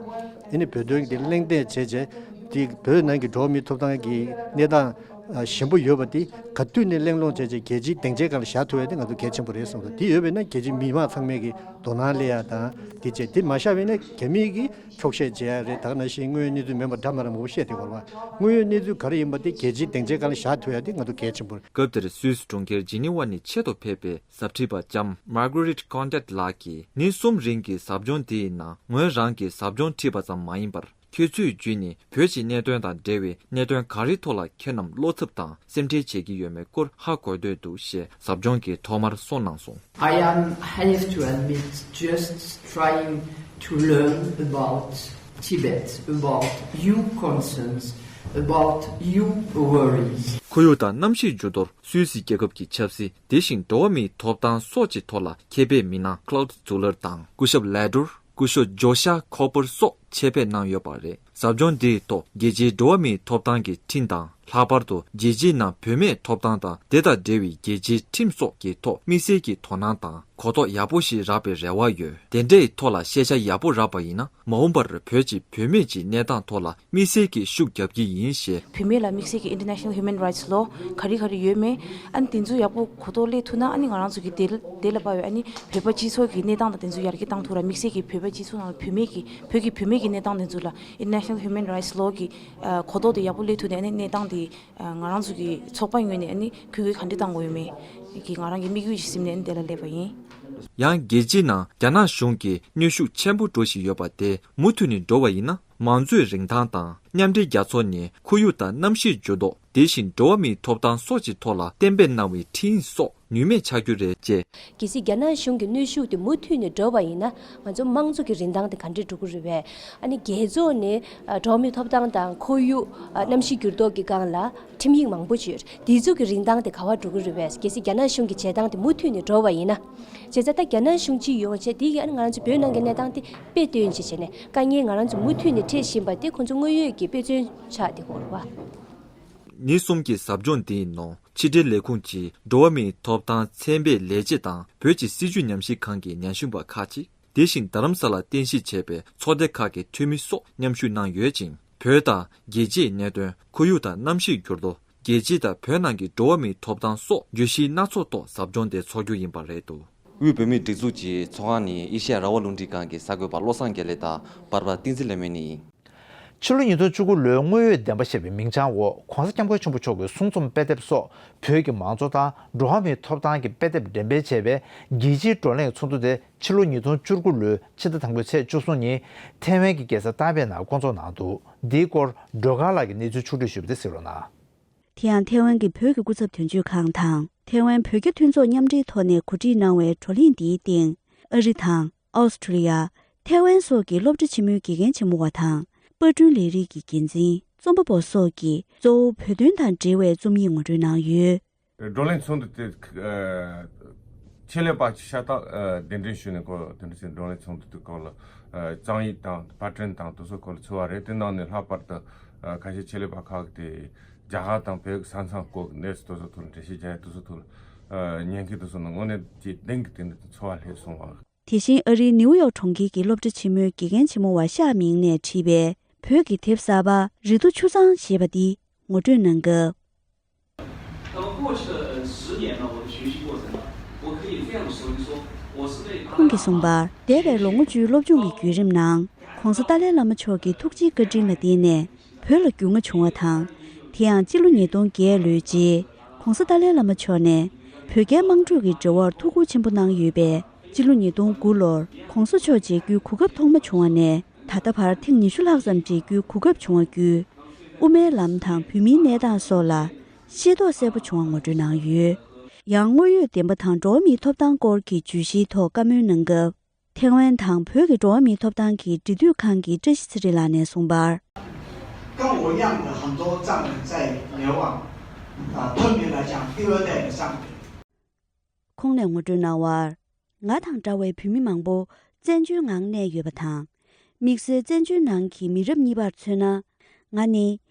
ཨ་ནི་བོད་དོན་གྱི་གླེང་སྟེགས་བྱས་རྗེས་དེ་བོད་ནང་གི་འགྲོ་བ་མིའི་ཐོབ་ཐང་གི་གནས་སྟངས་ཞན་པོ་ཡོད་པ་དེ་ག་དུས་ནས་གླེང་སློང་བྱས་རྗེས་རྒྱལ་སྤྱིའི་སྡིངས་ཆའི་སྒང་ལ་བཞག་ཐུབ་ཡ་དེ་ང་ཚོ་གལ་ཆེན་པོ་རེད་གསུངས་འདུག་དེ་ཡོད་པས་ན་རྒྱལ་སྤྱིའི་མི་མང་ཚང་མས་ཀྱི་དོ་སྣང་སླེབས་ཡ་དང་དེ་བྱས་དེ་མ་བཞག་པས་ན་རྒྱ་མིས་ཀྱི་འཁྱོག་བཤད་བྱེད་ཡ་རེད། ད་ག་ནང་བཞིན་དངོས་ཡོད་གནས་ཚུལ་མིན་པ་འདྲ་མ་འདྲ་མང་པོ་བཤད་བསྡད་ཡོད་རེད་པ། དངོས་ཡོད་གནས་ཚུལ་ག་རེ་ཡིན་པ་དེ་རྒྱལ་སྤྱིའི་སྡིངས་ཆའི་སྒང་ལ་བཞག་ཐུབ་ཡ་དེ་ང་ཚོ་གལ་ཆེན་པོ་རེད། སྐབས་དེར་སུད་སི་གྲོང་ཁྱེར་ཇི་ནི་ཝ་ནས་ཆེད་དུ་ཕེབས་པའི་ཟབ་ཁྲིད་པ་ལྕམ་Marguerite Condit་ལགས་ཀྱིས་ཉིན་གསུམ་རིང་གི་ཟབ་སྦྱོང་དེའི་ནང་ངོས་རང་གིས་ཟབ་སྦྱོང་ཁྲིད་པ་ཙམ་མ་ཡིན་པར། ཁྱེད་ཚོས་བརྒྱུད་ནས་བོད་ཀྱི་གནད་དོན་དང་འབྲེལ་བའི་གནད་དོན་ག་རེའི་ཐོག་ལ་ཁྱེད་རྣམས་བློ་འཚབ་དང་སེམས་ཁྲལ་བྱེད་ཀྱི་ཡོད་མེད་སྐོར་ཧ་གོ་འདོད་འདུག་ཞེས་ཟབ་སྦྱོང་གི་ཐོག་མར་གསུངས་གནང་སོང་། I am, I have to admit, just trying to learn about Tibet, about your concerns, about your worries. ཁོར་ཡུག་དང་གནམ་གཤིས་འགྱུར་ལྡོག་སུད་སི་རྒྱལ་ཁབ་ཀྱི་ཆབ་སྲིད། དེ་བཞིན་འགྲོ་བ་མིའི་ཐོབ་ཐང་སོགས་ཀྱི་ཐོག་ལ་མཁས་པའི་མི་སྣ་Claude Zuller་དང་སྐུ་ཞབས་Ladur། སྐུ་ཞབས་ཇོ་ཤ་ཁོ་པར་སོགས་ཆེད་ཕེབས་གནང་ཡོད་པ་རེད། ཟབ་སྦྱོང་འདིའི་ཐོག་རྒྱལ་སྤྱིའི་འགྲོ་བ་མིའི་ཐོབ་ཐང་གི་ཁྲིམས་དང་། ལྷག་པར་དུ་རྒྱལ་སྤྱིའི་ནང་བུད་མེད་ཐོབ་ཐང་དང་དེ་དང་འབྲེལ་བའི་རྒྱལ་སྤྱིའི་ཁྲིམས་སོགས་ཀྱི་ཐོག་དམིགས་བསལ་གྱི་དོ་སྣང་དང་གོ་རྟོགས་ཡག་པོ་ཞིག་རག་པའི་རེ་བ་ཡོད། དེ་འདྲའི་ཐོག་ལ་ཤེས་བྱ་ཡག་པོ་རག་པ་ཡིན་ན། མ་འོངས་པར་བོད་ཀྱི་བུད་མེད་ཀྱི་གནས་སྟངས་ཐོག་ལ་དམིགས་བསལ་གྱི་ཤུགས་རྒྱབ་ཀྱི་ཡིན་ཞེས། བུད་མེད་ལ་དམིགས་བསལ་གྱི་International Human Rights Law ག་རེ་ག་རེ་ཡོད་མེད། ཨ་ནི་དེ་ཚོ་ཡག་པོ་གོ་རྟོགས་སླེབས་ཐུབ་ན། ཨ་ནི་ང་རང་ཚོ་གི་དེ་ལ་དེ་ལ་དཔག་པའི་ཨ་ནི་བོད་པ་སྤྱི་ཚོགས་ཀྱི་གནས་སྟངས་དང་དེ་ཚོ་ཡར་རྒྱས་བཏང་ཐུབ་ར། དམིགས་བསལ་གྱི་བོད་པ་སྤྱི་ཚོགས་ནང་ལ་བུད་མེད་ཀྱི་བོད་ཀྱི་བུད་མེད་ཀྱི་གནས་སྟངས་དེ་ཚོ་ལ་International Human Rights Law གི་ཨ་གོ་རྟོགས་དེ་ཡག་པོ་སླེབས་ཐུབ་ན། ཨ་ནི་གནས་སྟངས་དེ་ཨ་ང་རང་ཚོ་གི་ཚོགས་པ་ངོས་ནས་ཨ་ནི་གུས་བཀུར་ག་འདྲ་བཏང་དགོས་ཡོད་མེད་ཀྱི་ང་རང་གི་དམིགས་ཡུལ་ཞིག་ཟིན་ནས་ཨ་ནི་དེ་ལ་སླེབས་པ་ཡིན། ཡང་རྒྱལ་སྤྱིའི་ནང་རྒྱ་ནག་གཞུང་གིས་གནོན་ཤུགས་ཆེན་པོ་འགྲོ་བཞིན་ཡོད་པ་དེ་མུ་མཐུད་ནས་འགྲོ་བ་ཡིན་ན། མང་གཙོའི་རིན་ཐང་དང་མཉམ་འབྲེལ་རྒྱལ་ཚོགས་ནས་ཁོར་ཡུག་དང་གནམ་གཤིས་འགྱུར་ལྡོག་དེ་བཞིན་འགྲོ་བ་མིའི་ཐོབ་ཐང་སོགས་ཀྱི་ཐོག་ལ་གཏན་འབེབས་གནང་བའི་ཁྲིམས་སོགས་ནུས་མེད་ཆགས་རྒྱུ་རེད་ཅེས། གལ་སྲིད་རྒྱ་ནག་གཞུང་གི་གནོན་ཤུགས་དེ་མུ་མཐུད་ནས་འགྲོ་བ་ཡིན་ན། ང་ཚོ་དམངས་གཙོ་གི་རིན་ཐང་དེ་ག་འདྲས་འགྲོ་གི་རེད་པས། ཨ་ནི་རྒྱལ་ཚོགས་ནས་ཨ་འགྲོ་བ་མིའི་ཐོབ་ཐང་དང་ཁོར་ཡུག་ཨ་གནམ་གཤིས་འགྱུར་ལྡོག་གི་སྒང་ལ་ཁྲིམས་ཡིག་མང་པོ་ཅིག་ཡོད་རེད། དེ་ཚོ་གི་རིན་ཐང་དེ་ག་པར་འགྲོ་གི་རེད་པས། གལ་སྲིད་རྒྱ་ནག་གཞུང་གི་བྱེད་སྟངས་དེ་མུ་མཐུད་ནས་འགྲོ་བ་ཡིན་ན། བྱས་ཙང་ད་རྒྱ་ནག་གཞུང་སྤྱི་ཡོངས་བྱས་དེ་ཡིས་ཨ་ནི་ང་རང་ཚོ་བོད་ནང་གི་གནས་སྟངས་དེ་དཔེ་སྟོན་ཅིག་བྱས་ནས། དཀའ་ངལ་ང་རང་ཚོ་མུ་མཐུད་ནས་འཕྲད་བཞིན་པ་དེ་ཁོང་ཚོ་དངོས་ཡོད་ཀྱི་དཔེ་མཚོན་ཆགས་བསྡད་ཡོད་རེད་པ། ཉིན་གསུམ་གྱི་ཟབ་སྦྱོང་འདིའི་ནང་ཕྱི་དྲིལ་ལས་ཁུངས་ཀྱི་འགྲོ་བ་མིའི་ཐོབ་ཐང་ཚན་པའི་ལས་བྱེད་དང་། བོད་ཀྱི་སྲིད་བྱུས་ཉམས་ཞིབ་ཁང་གི་ཉམས་ཞིབ་པ་ཁག་ཅིག་དེ་བཞིན་རྡ་རམ་ས་ལར་རྟེན་གཞི་བྱས་པའི་ཚོགས་སྡེ་ཁག་གི་འཐུས་མི་སོགས་མཉམ་ཞུགས་གནང་ཡོད་ཅིང་། བོད་དང་རྒྱལ་སྤྱིའི་གནད་དོན། ཁོར་ཡུག་དང་གནམ་གཤིས་འགྱུར་ལྡོག་རྒྱལ་སྤྱི་དང་བོད་ནང་གི་འགྲོ་བ་མིའི་ཐོབ་ཐང་སོགས་བརྗོད་གཞི་སྣ་ཚོགས་ཐོག་ཟབ་སྦྱོང་དེ་འཚོགས་རྒྱུ་ཡིན་པ་རེད་འདུག་དབུས་བོད་མིའི་སྒྲིག་འཛུགས་ཀྱི་ཚོགས་ཁང་ནས་ཨེ་ཤེ་ཡ་རང་དབང་རླུང་འཕྲིན་ཁང་གི་གསར་འགོད་པ་བློ་བཟང་དགེ་ལེགས་དང་པར་པ་བསྟན་འཛིན་ལྷ་མོ་གཉིས་ཡིན། ཕྱི་ལོ་ཉིས་སྟོང་བཅུ་དགུ་ལོའི་དངོས་ཡོད་བདེན་པ་ཞེས་པའི་མིང་བྱང་འོག་༧གོང་ས་༧སྐྱབས་མགོན་ཆེན་པོ་མཆོག་གི་གསུང་རྩོམ་དཔེ་དེབ་སོགས་བོད་ཀྱི་མང་གཙོ་དང་འགྲོ་བ་མིའི་ཐོབ་ཐང་གི་དཔེ་དེབ་འགྲེམས་སྤེལ་བྱས་པའི་རྒྱལ་སྤྱིའི་བགྲོ་གླེང་ཚོགས་འདུ་དེ་ཕྱི་ལོ་ཉིས་སྟོང་བཅུ་དགུ་ལོའི་ཕྱི་ཟླ་དང་པོའི་ཚེས་བཅུ་གསུམ་ཉིན་ཐའེ་ཝན་གྱི་རྒྱལ་ས་ཏཱའེ་པེ་ནང་བསྐོང་ཚོགས་གནང་འདུག་འདིའི་སྐོར་སྒྲོལ་དཀར་ལགས་ཀྱིས་གནས་ཚུལ་ཕྱོགས་བསྒྲིགས་ཞུས་པ་དེ་གཟིགས་རོགས་གནང་། དེ་ཡང་ཐའེ་ཝན་གྱི་བོད་ཀྱི་སྐུ་ཚབ་དོན་གཅོད་ཁང་དང་ཐའེ་ཝན་བོད་རྒྱ་མཐུན་ཚོགས་མཉམ་འབྲེལ་ཐོག་ནས་གོ་སྒྲིག་གནང་བའི་བགྲོ་གླེང་འདིའི་སྟེང་ཨ་རི་དང་ཨོ་སི་ཁྲུ་ལི་ཡ། ཐའེ་ཝན་སོགས་ཀྱི་སློབ་གྲྭ་ཆེན་མོའི་དགེ་རྒན་ཆེན་མོ་བ་དང་པར་སྐྲུན་ལས་རིགས་ཀྱི་འགན་འཛིན། རྩོམ་པ་པོ་སོགས་ཀྱིས་གཙོ་བོ་བོད་དོན་དང་འབྲེལ་བའི་རྩོམ་ཡིག་ངོ་སྤྲོད་གནང་ཡོད། བགྲོ་གླེང་ཚོགས་འདུ་དེ་ཆེད་ལས་པ་ཤ་སྟག་གདན་འདྲེན་ཞུས་ནས་ཁོ་དེ་འདྲ་ཞིག་བགྲོ་གླེང་ཚོགས་འདུ་དེ་སྐོར་ལ་རྩོམ་ཡིག་དང་པར་སྐྲུན་དང་དེ་ཚོ་སྐོར་ལ་འཚོལ་བ་རེད། དེ་ནང་ནས་ལྷག་པར་དུ་ཁ་ཤས་ཆེད་ལས་པ་ཁག་དེ་རྒྱ་གར་དང་བོད་ཀྱི་ས་མཚམས་སྐོར་གྱི་གནས་ཚུལ་དེ་ཚོ་ཐོག་ལ་འགྲེལ་བཤད་རྒྱག་ཡ་དེ་ཚོ་ཐོག་ལ་ཉན་མཁན་དེ་ཚོ་ནང་དངོས་གནས་ཀྱི་གཏིང་གི་དེ་འདྲ་འཚོལ་བ་སླེབས་སོང་བ། དེ་བཞིན་ཨ་རིའི་ནིའུ་ཡོག་གྲོང་ཁྱེར་གྱི་སློབ་གྲྭ་ཆེན་མོའི་དགེ་རྒན་ཆེན་མོ་བ་ཤ་མིང་ནས་བྲིས་པའི་བོད་ཀྱི་དེབ་གསར་པ་རི་མཐོ་ཆུ་གཙང་ཞེས་པ་འདི་ངོ་སྤྲོད་གནང་སྐབས། 那么过去的十年呢，我的学习过程呢，我可以这样说一说，我是被他 ཁོང་གིས་གསུངས་པར། འདས་པའི་ལོ་ངོ་བཅུའི་སློབ་སྦྱོང་གི་བརྒྱུད་རིམ་ནང་༧གོང་ས་ཏཱ་ལའི་བླ་མ་མཆོག་གི་ཐུགས་རྗེའི་བཀའ་དྲིན་ལ་བརྟེན་ནས་བོད་ལ་རྒྱུས་མངའ་བྱུང་བ་དང་། དེ་ཡང་སྤྱི་ལོ་ཉིས་སྟོང་བརྒྱད་ལོའི་རྗེས་༧གོང་ས་ཏཱ་ལའི་བླ་མ་མཆོག་ནས་བོད་རྒྱའི་དམངས་ཁྲོད་ཀྱི་འབྲེལ་བར་ཐུགས་ཁུར་ཆེན་པོ་གནང་ཡོད་པས། སྤྱི་ལོ་ཉིས་སྟོང་དགུ་ལོར་༧གོང་ས་མཆོག་མཇལ་རྒྱུའི་གོ་སྐབས་ཐོག་མ་བྱུང་བ་ནས་ད་ལྟ་བར་ཐེངས་ཉི་ཤུ་ལྷག་ཙམ་མཇལ་རྒྱུའི་གོ་སྐབས་བྱུང་བ་བརྒྱུད། དབུ་མའི་ལམ་དང་བོད་མིའི་གནས་སྟངས་སོགས་ལ་ཤེས་རྟོགས་གསལ་པོ་བྱུང་བ་ངོ་སྤྲོད་གནང་ཡོད། ཡང་དངོས་ཡོད་བདེན་པ་དང་འགྲོ་བ་མིའི་ཐོབ་ཐང་སྐོར་གྱི་བརྗོད་གཞིའི་ཐོག་བཀའ་མོལ་གནང་སྐབས། ཐའེ་ཝན་དང་བོད་ཀྱི་འགྲོ་བ་མིའི་ཐོབ་ཐང་གི་འབྲེལ་མཐུད་ཁང་གི་བཀྲ་ཤིས་ཚེ་རིང་ལགས་ནས་གསུངས་པར། 跟我一样的很多藏人在流亡，啊，他们来讲，第二代的藏人。 ཁོང་ནས་ངོ་སྤྲོད་གནང་བར། ང་དང་འདྲ་བའི་བོད་མི་མང་པོ་བཙན་བྱོལ་ངང་གནས་ཡོད་པ་དང་། དམིགས་བསལ་བཙན་བྱོལ་ནང་གི་མི་རབས་གཉིས་པར་མཚོན་ན། ང་ནི་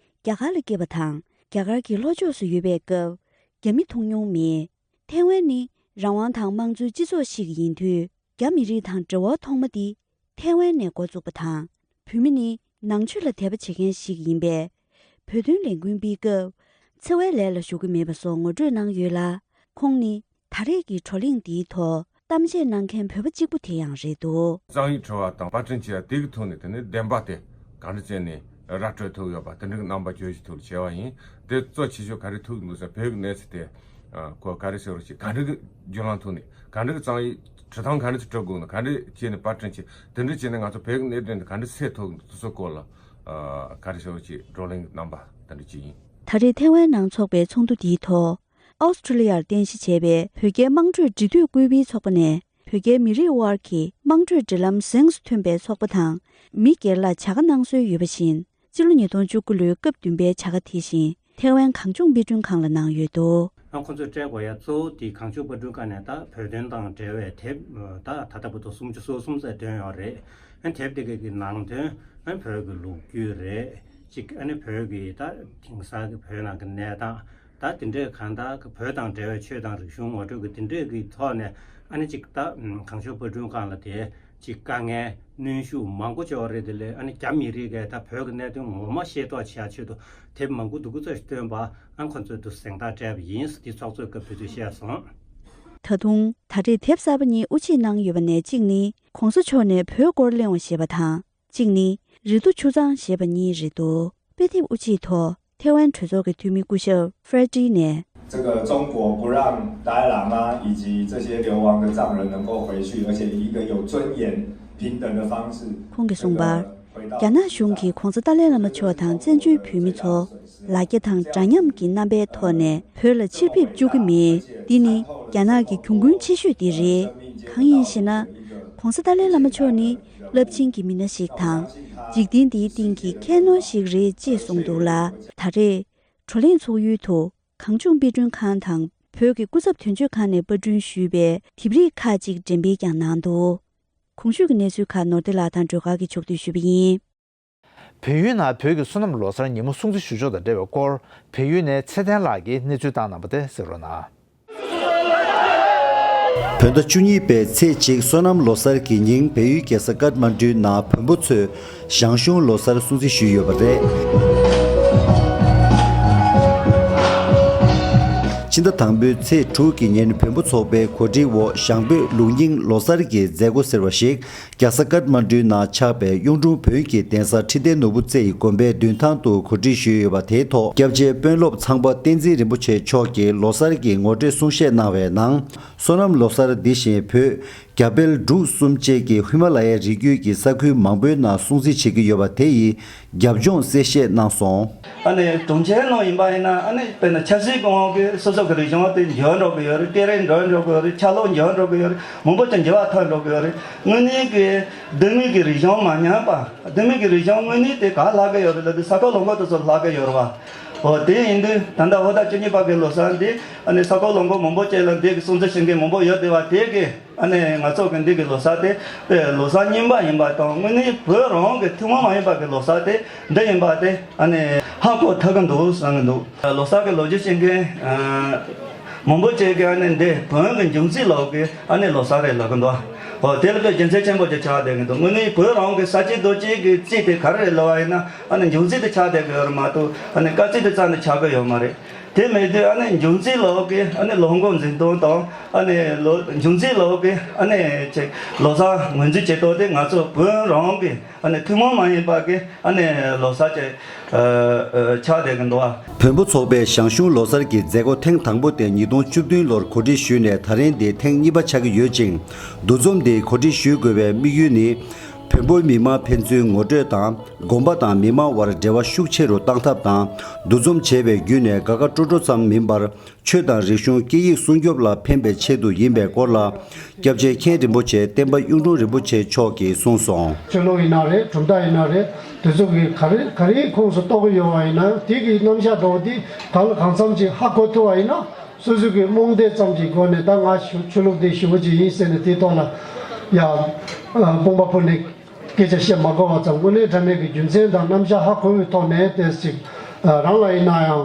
རྒྱ་གར་ལ་སྐྱེས་པ་དང་རྒྱ་གར་གྱི་ལྷོ་ཕྱོགས་སུ་ཡོད་པའི་སྐབས་རྒྱ་མི་མཐོང་མྱོང་མེད། ཐའེ་ཝན་ནི་རང་དབང་དང་དམངས་གཙོའི་སྤྱི་ཚོགས་ཤིག་ཡིན་དུས། རྒྱ་མི་རིགས་དང་འབྲེལ་བ་ཐོག་མ་འདི་ཐའེ་ཝན་ནས་འགོ་བཙུགས་པ་དང་། བོད་མི་ནི་ནང་ཆོས་ལ་དད་པ་བྱེད་མཁན་ཞིག་ཡིན་པས། བོད་དོན་ལས་འགུལ་སྤེལ་སྐབས་འཚེ་བའི་ལས་ལ་ཞུགས་ཀྱི་མེད་པ་སོགས་ངོ་སྤྲོད་གནང་ཡོད་ལ། ཁོང་ནི་ད་རེས་ཀྱི་བགྲོ་གླེང་འདིའི་ཐོག་གཏམ་བཤད་གནང་མཁན་བོད་པ་གཅིག་པུ་དེ་ཡང་རེད་འདུག་རྩོམ་ཡིག་བྲི་བ་དང་པར་སྐྲུན་བྱས་པ་དེ་གི་ཐོག་ནས་དེ་ནི་བདེན་པ་དེ་ག་འདྲ་བྱས་ནས་ར་སྤྲོད་ཐུབ་ཡོད་པ་དེ་འདྲའི་རྣམ་པ་བརྗོད་ཞིབ་ཐུབ་ལ་བྱས་པ་ཡིན། དེ་གཙོ་ཆེ་ཤོས་ག་རེ་ཐུག་འདུག་ཟེར་བོད་ཀྱི་གནས་ཚུལ་དེ་ཁོ་ག་རེ་ཟེར་བ་ཞིག་ག་འདྲ་གི་བརྒྱུད་ལམ་ཐོག་ནས་ག་འདྲ་གི་རྩོམ་ཡིག་བྲི་སྟངས་ག་འདྲ་ཞིག་བྲི་དགོས་ན་ག་འདྲ་བྱས་ནས་པར་སྐྲུན་བྱས་དེ་འདྲ་བྱས་ནས་ང་ཚོ་བོད་ཀྱི་གནད་དོན་དེ་ག་འདྲ་སེལ་ཐུབ་འདུག་སོགས་སྐོར་ལ་ག་རེ་ཟེར་བ་ཞིག་བགྲོ་གླེང་རྣམ་པ་དེ་འདྲ་ཅིག་ཡིན། ད་རེས་ཐའེ་ཝན་ནང་འཚོགས་པའི་ཚོགས་འདུ་འདིའི་ཐོག་ཨོ་སི་ཁྲུ་ལི་ཡར་རྟེན་གཞི་བྱས་པའི་བོད་རྒྱའི་དམངས་ཁྲོད་འབྲེལ་མཐུད་སྐུལ་སྤེལ་ཚོགས་པ་ནས་བོད་རྒྱའི་མི་རིགས་དབར་གྱི་དམངས་ཁྲོད་འབྲེལ་ལམ་གཟེངས་སུ་ཐོན་པའི་ཚོགས་པ་དང་མི་སྒེར་ལ་བྱ་དགའ་གནང་སྲོལ་ཡོད་པ་བཞིན། སྤྱི་ལོ་ཉིས་སྟོང་བཅུ་དགུ་ལོའི་སྐབས་བདུན་པའི་བྱ་དགའ་དེ་བཞིན་ཐའེ་ཝན་གངས་ལྗོངས་དཔེ་སྐྲུན་ཁང་ལ་གནང་ཡོད་འདུག་ཡང་ཁོང་ཚོས་སྤྲད་དགོས་ཡ་གཙོ་བོ་དེ་གངས་ལྗོངས་དཔེ་སྐྲུན་ཁང་ནས་ད་བོད་དོན་དང་འབྲེལ་བའི་དེབ་ད་ད་ལྟ་བར་དུ་སུམ་ཅུ་སོ་གསུམ་ཙམ་བཏོན་ཡོད་རེད། ཡང་དེབ་དེ་གའི་གི་ནང་དོན་ ཨ་ནི་བོད་ཀྱི་ལོ་རྒྱུས་རེད། གཅིག་ཨ་ནི་བོད་ཀྱི་ད་དེང་སང་གི་བོད་ནང་གི་གནས་སྟངས། ད་དེ་འདྲས་གང་ལྟར་གི་བོད་དང་འབྲེལ་བའི་ཆོས་དང་རིག་གཞུང་ངོ་སྤྲོད་ཀྱི་དེ་འདྲས་ཀྱི་ཐོག་ནས། ཨ་ནི་གཅིག་ད་གངས་ལྗོངས་དཔར་སྐྲུན་ཁང་ལ་དེ་གཅིག་དཀའ་ངལ་གནོན་ཤུགས་མང་པོ་བྱུང་བ་རེད། དེ་ལས་ཨ་ནི་རྒྱ་མི་རིགས་ཀྱིས་ད་བོད་ཀྱི་གནད་དོན་ངོ་མ་ཤེས་རྟོགས་བྱེད་ཡ་ཆེད་དུ་དེབ་མང་པོ་འདུག་གི་ཚོད་བཏོན་པ། ཨ་ཁོ་ཚོས་དུ་གཟེངས་རྟགས་སྤྲད་པ་ཡིན། འདི་ཚོགས་གཙོས་སྐབས་དེ་དུས་བཤད་སོང་། ད་དུང་ད་རེས་དེབ་གསར་པ་གཉིས་དབུ་འབྱེད་གནང་ཡོད་པ་ནས། གཅིག་ནི་༸གོང་ས་མཆོག་ནས་བོད་སྐོར་གླེང་བ་ཞེས་པ་དང་། གཅིག་ནི་རི་རྡོ་ཆུ་གཙང་ཞེས་པ་གཉིས་རེད་འདུག་དཔེ་དེབ་དབུ་འབྱེད་ཐོག་ཐེ་ཝན་གྲོས་ཚོགས་ཀྱི་འཐུས་མི་སྐུ་ཞབས་ཧྥེ་ཀྲི་ནས། 这个中国不让达赖喇嘛以及这些流亡的藏人能够回去，而且以一个有尊严、平等的方式。 ཁོང་གིས་གསུངས་པར། རྒྱ་ནག་གཞུང་གིས་༸གོང་ས་ཏཱ་ལའི་བླ་མ་མཆོག་དང་བཙན་བྱོལ་བོད་མི་ཚོ་ལ་རྒྱ་དང་འདྲ་མཉམ་གྱི་རྣམ་པའི་ཐོག་ནས་བོད་ལ་ཕྱིར་ཕེབས་བཅུག་གི་མེད། འདི་ནི་རྒྱ་ནག་གི་གྱོང་གུན་ཆེ་ཤོས་དེ་རེད། གང་ཡིན་ཞེ་ན། ༸གོང་ས་ཏཱ་ལའི་བླ་མ་མཆོག་ནི་རླབས་ཆེན་གྱི་མི་སྣ་ཞིག་དང་། འཇིག་རྟེན་འདིའི་སྟེང་གི་ཁྱད་ནོར་ཞིག་རེད་ཅེས་གསུངས་འདུག་ལ། ད་རེས་བགྲོ་གླེང་ཚོགས་ཡུལ་དུ་གངས་ལྗོངས་དཔེ་སྐྲུན་ཁང་དང་བོད་ཀྱི་སྐུ་ཚབ་དོན་གཅོད་ཁང་ནས་པར་སྐྲུན་ཞུས་པའི་དེབ་རིགས་ཁག་ཅིག་འགྲེམས་སྤེལ་ཀྱང་གནང་འདུག་གོང་ཞུས་ཀྱི་གནས་ཚུལ་ཁག་ནོར་བདེ་ལགས་དང་སྒྲོལ་དཀར་གྱིས་ཕྱོགས་བསྡུས་ཞུས་པ་ཡིན། བལ་ཡུལ་ནང་བོད་ཀྱི་སོ་ནམ་ལོ་གསར་ཉིན་མོ་སྲུང་བརྩི་ཞུ་ཕྱོགས་དང་འབྲེལ་བའི་སྐོར། བལ་ཡུལ་ནས་ཚེ་བརྟན་ལགས་ཀྱིས་གནས་ཚུལ་བཏང་གནང་པ་དེ་གསན་རོགས་གནང་། བོད་ཟླ་བཅུ་གཉིས་པའི་ཚེས་གཅིག་སོ་ནམ་ལོ་གསར་གྱི་ཉིན། བལ་ཡུལ་རྒྱལ་ས་ཀཏ་མན་ཌུའི་ནང་བོན་པོ་ཚོས་ཞང་ཞུང་ལོ་གསར་སྲུང་བརྩི་ཞུས་ཡོད་པ་རེད། ཕྱི་ཟླ་དང་པོའི་ཚེས་དྲུག་གི་ཉིན་བོན་པོ་ཚོགས་པའི་གོ་སྒྲིག་འོག་ཞང་བོད་ལུགས་རྙིང་ལོ་གསར་གྱི་མཛད་སྒོ་ཟེར་བ་ཞིག་རྒྱལ་ས་ཀཏ་མན་ཌུའི་ནང་ཆགས་པའི་གཡུང་དྲུང་བོན་གྱི་གདན་ས་ཁྲི་བརྟན་ནོར་བུ་རྩེ་ཡི་དགོན་པའི་མདུན་ཐང་དུ་གོ་སྒྲིག་ཞུས་ཡོད་པ། དེའི་ཐོག་སྐྱབས་རྗེ་དཔོན་སློབ་ཚངས་པ་བསྟན་འཛིན་རིན་པོ་ཆེ་མཆོག་གིས་ལོ་གསར་གྱི་ངོ་སྤྲོད་གསུང་བཤད་གནང་བའི་ནང་། སོ་ནམ་ལོ་གསར་འདི་བཞིན་བོད། རྒྱ་བལ་འབྲུག་གསུམ་བཅས་ཀྱི་ཧི་མ་ལ་ཡའི་རི་རྒྱུད་ཀྱི་ས་ཁུལ་མང་པོའི་ནང་སྲུང་བརྩི་བྱེད་ཀྱི་ཡོད་པ་དེ་ཡི་རྒྱབ་ལྗོངས་གསལ་བཤད་གནང་སོང་། ཨ་ནི་གྲོང་ཁྱེར་ནང་ཡིན་པ་ཡིན་ན། ཨ་ནི་དཔེར་ན་ཆབ་སྲིད་གོང་འོག་གི་སོ་སོ་གི་རིག་གཞུང་དེ་འགྱུར་བ་འགྲོ་གི་ཡོད་རེད། སྐད་རིགས་འགྱུར་བ་འགྲོ་གི་ཡོད་རེད། ཆ་ལུགས་འགྱུར་བ་འགྲོ་གི་ཡོད་རེད། མང་པོ་ཅིག་འགྱུར་བ་ཐེབས་འགྲོ་གི་ཡོད་རེད། དངོས་གནས་ཀྱི་ལྡེ་མིག་གི་རིག་གཞུང་མ་ཉམས་པ། ལྡེ་མིག་གི་རིག་གཞུང་དངོས་གནས་དེ་ག་ལྷག་གི་ཡོད་རེད་ལབ་དུས་ས་ཁུལ་ལུང་པ་དེ་ཚོ་ལྷག་གི་ཡོད་རེད་བ། འོ་དེ་ཡིན་དུས་ད་ལྟ་བོད་ཟླ་བཅུ་གཉིས་པ་གི་ལོ་གསར་འདི་ཨ་ནི་ས་ཁུལ་ལུང་པ་མང་པོ་ཅིག་ལ་འདི་གི་སྲུང་བརྩི་བྱེད་མཁན་མང་པོ་ཡོད་བསྡད་པ་དེ་གི། ཨ་ནི་ང་ཚོ་གི་འདི་གི་ལོ་གསར་དེ་དཔེ་ལོ་གསར་རྙིང་པ་ཡིན་པ་དང་། དངོས་གནས་བོད་རང་གི་ཐུན་མོང་མ་ཡིན་པ་གི་ལོ་གསར་དེ་འདི་ཡིན་པ་དེ་ཨ་ནི་ཧ་གོ་ཐུབ་ཀྱི་འདུག་བསམ་གྱི་འདུག་ལོ་གསར་གི་ལོ་རྒྱུས་ཤེས་མཁན་ཨ་མང་པོ་ཅིག་གིས་ཨ་ནི་འདི་བོན་གི་འབྱུང་རྩིས་ལོ་གི་ཨ་ནི་ལོ་གསར་རེད་ལབ་ཀྱི་འདུག་འོ་དེ་ལ་དཔེ་རྒྱུ་མཚན་ཆེན་པོ་ཅིག་ཆགས་བསྡད་ཀྱི་འདུག་དངོས་གནས་བོད་རང་གི་ས་བཅད་རྡོ་བཅད་གི་རྩིས་དེ་ག་རེ་རེད་ལབ་པ་ཡིན་ན། ཨ་ནི་འབྱུང་རྩིས་དེ་ཆགས་བསྡད་ཀྱི་ཡོད་རེད་མ་གཏོགས། ཨ་ནི་སྐར་རྩིས་དེ་རྩ་ནས་ཆགས་ཀྱི་ཡོད་མ་རེད། དེ་མེད་དུས་ཨ་ནི་འབྱུང་རྩིས་ལོ་གི་ཨ་ནི་ལོ་འགོ་འཛིན་སྟངས་དང་། ཨ་ནི་ལོ་འབྱུང་རྩིས་ལོ་གི་ཨ་ནི་ཅིག་ལོ་གསར་ངོས་འཛིན་བྱེད་སྟངས་དེ་ང་ཚོ་བོད་རང་གི་ཨ་ནི་ཐུན་མོང་མ་ཡིན་པ་གི་ཨ་ནི་ལོ་གསར་ཅིག་ཨ་ཨ་ཆགས་བསྡད་ཀྱི་འདུག་བ། བོན་པོ་ཚོགས་པའི་ཞང་ཞུང་ལོ་གསར་གྱི་མཛད་སྒོ་ཐེངས་དང་པོ་དེ་ཉིས་སྟོང་བཅུ་བདུན་ལོར་གོ་སྒྲིག་ཞུས་ནས་ད་རིང་འདི་ཐེངས་གཉིས་པ་ཆགས་ཀྱི་ཡོད་ཅིང་། འདུ་འཛོམས་འདི་གོ་སྒྲིག་ཞུ་དགོས་པའི་དམིགས་ཡུལ་ནི། བོན་པོའི་མི་མང་ཕན་ཚུན་ངོ་སྤྲོད་དང་། དགོན་པ་དང་མི་མང་དབར་འབྲེལ་བ་ཤུགས་ཆེ་རུ་བཏང་ཐབས་དང་། འདུ་འཛོམས་བྱས་པའི་བརྒྱུད་ནས་དགའ་དགའ་སྤྲོ་སྤྲོ་ཙམ་མིན་པར། ཆོས་དང་རིག་གཞུང་སྐད་ཡིག་སྲུང་སྐྱོབ་ལ་ཕན་པའི་ཆེད་དུ་ཡིན་པའི་སྐོར་ལ། སྐྱབས་རྗེ་མཁན་རིན་པོ་ཆེ་བསྟན་པ་གཡུང་དྲུང་རིན་པོ་ཆེ་མཆོག་གིས་གསུངས་སོང་། ཆོས་ལུགས་ཡིན་ན་རེད། གྲུབ་མཐའ་ཡིན་ན་རེད། དེ་ཚོ་གི་ག་རེ་ག་རེའི་ཁོངས་སུ་གཏོགས་ཀྱི་ཡོད་པ་ཡིན་ན། དེ་གི་རྣམ་གཞག་འདྲ་བོ་འདི་གང་ལ་གང་འཚམ་ཅིག་ཧ་གོ་ཐུབ་པ་ཡིན་ན། སོ་སོ་གི་རྨོངས་དད་ཙམ་གྱི་སྒོ་ནས་ད་ང་ཆོས་ཆོས་ལུགས་འདི་ཞེ་པོ་ཅིག་ཡིན་ཟེར་ནས་དེའི་ཐོག་ལ་ཡ་དཔུང་པ་ཕུལ་ནས་སྐད་ཆ་བཤད་མ་དགོས་པ་ཙམ། དངོས་གནས་དྲང་གནས་ཀྱི་རྒྱུ་མཚན་དང་རྣམ་གཞག་ཧ་གོ་བའི་ཐོག་ནས་ཏོག་ཙམ་ཅིག་རང་ལ་ཡིན་ན་ཡང་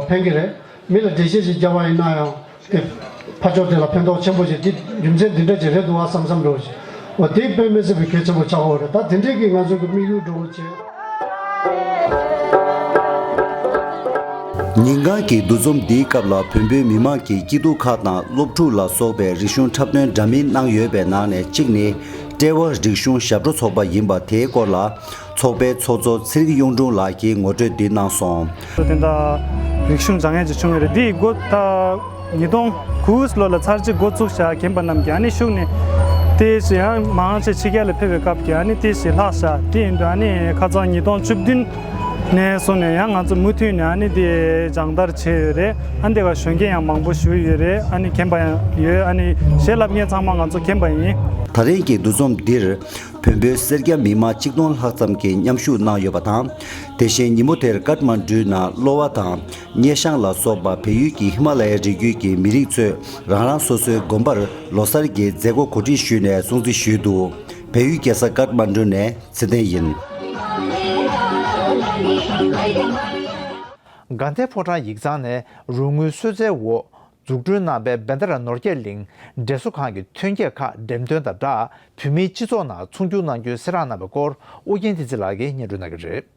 ཕན་གྱི་རེད། མི་ལ་འགྲེལ་བཤད་ཅིག་བརྒྱབ་པ་ཡིན་ན་ཡང་དེ་ཕར་ཕྱོགས་དེ་ལ་ཕན་ཐོགས་ཆེན་པོ་ཅིག་དེ་རྒྱུ་མཚན་འདི་འདྲ་ཅིག་རེད་འདུག་བ་བསམ་བསམ་འགྲོ་ཞིག་འོ་དེ་དཔེ་མི་སྲིད་པའི་གལ་ཆེན་པོ་ཆགས་ཡོད་རེད། ད་དེ་འདྲས་ཀྱི་ང་ཚོ་གི་དམིགས་ཡུལ་འདྲ་བོ་བྱས། ཉིན་གང་གི་འདུ་འཛོམས་འདིའི་སྐབས་ལ་བོན་པོའི་མི་མང་གི་སྐྱིད་སྡུག་ཁག་དང་། སློབ་ཕྲུག་ལ་སོགས་པའི་རིག་གཞུང་འཁྲབ་སྟོན་འདྲ་མིན་གནང་ཡོད་པའི་ནང་ནས་གཅིག་ནི། ཀྲེ་བ་རིག་གཞུང་ཞབས་བྲོ་ཚོགས་པ་ཡིན་པ་དེའི་སྐོར་ལ། ཚོགས་པའི་ཚོགས་གཙོ་ཚེ་རིང་གཡུང་དྲུང་ལགས་ཀྱིས་ངོ་སྤྲོད་འདི་གནང་སོང་། དེ་འདྲ་རིག་གཞུང་སྦྱང་ཡས་ཅིག་བྱུང་ཡོད་རེད། འདི་འགོ་ད་ཉིས་སྟོང་དགུ་ལོ་ལ་ཚར་གཅིག་འགོ་བཙུགས་བཞག་རྒན་པ་རྣམས་ཀྱིས་ཨ་ནི་ཤུགས་ནས་དེ་བཞིན་ཡང་མང་ཆེ་ཕྱི་རྒྱལ་ལ་ཕེབས་པའི་སྐབས་ཀྱི་ཨ་ནི་དེ་བཞིན་ལྷག་བཞག་དེ་ཡིན་དུས་ཨ་ནི་ཁ་སང་ཉིས་སྟོང་བཅུ་བདུན་ནས་བཟུང་ནས་ཡང་ང་ཚོ་མུ་མཐུད་ནས་ཨ་ནི་དེ་སྦྱང་བརྡར་བྱས་ཡོད་རེད། ཨ་ནི་དེ་ག་གཞོན་སྐྱེས་ཡང་མང་པོ་ཞུགས་ཡོད་རེད། ཨ་ནི་རྒན་པ་ཡང་ཡོད། ཨ་ནི་གཞས་ལབ་མཁན་ཚང་མ་ང་ཚོ་རྒན་པ་ཡིན། ད་རིང་གི་འདུ་འཛོམས་འདིར། བོན་པོའི་སེར་སྐྱ་མི་མང་གཅིག་སྟོང་ལྷག་ཙམ་གྱིས་མཉམ་ཞུགས་གནང་ཡོད་པ་དང་། དེ་བཞིན་ཉིན་མོ་དེར་ཀཏ་མན་ཌུའི་ནང་གློ་བ་དང་སྙེ་ཤང་ལ་སོགས་པ་བལ་ཡུལ་གྱི་ཧི་མ་ལ་ཡའི་རི་རྒྱུད་ཀྱི་མི་རིགས་ཚོས་རང་རང་སོ་སོའི་དགོན་པར་ལོ་གསར་གྱི་མཛད་སྒོ་གོ་སྒྲིག་ཞུས་ནས་སྲུང་བརྩི་ཞུས་འདུག་བལ་ཡུལ་རྒྱལ་ས་ཀཏ་མན་ཌུ་ནས་ཚེ་བརྟན་ཡིན། དགའ་ལྡན་ཕོ་བྲང་ཡིག་ཚང་ནས་རོགས་དངུལ་གསོལ་སྩལ་འོག་འཛུགས་སྐྲུན་གནང་བའི་བན་ད་ར་ནོར་རྒྱས་གླིང་འབྲས་བཟོ་ཁང་གི་ཐོན་སྐྱེད་ཁག་འགྲེམས་སྟོན་དང་སྦྲགས། བོད་མིའི་སྤྱི་ཚོགས་ནང་ཚོང་སྒྱུར་གནང་རྒྱུའི་གསལ་བསྒྲགས་གནང་བའི་སྐོར་ཨོ་རྒྱན་བསྟན་འཛིན་ལགས་ཀྱིས་སྙན་སྒྲོན་གནང་གི་རེད།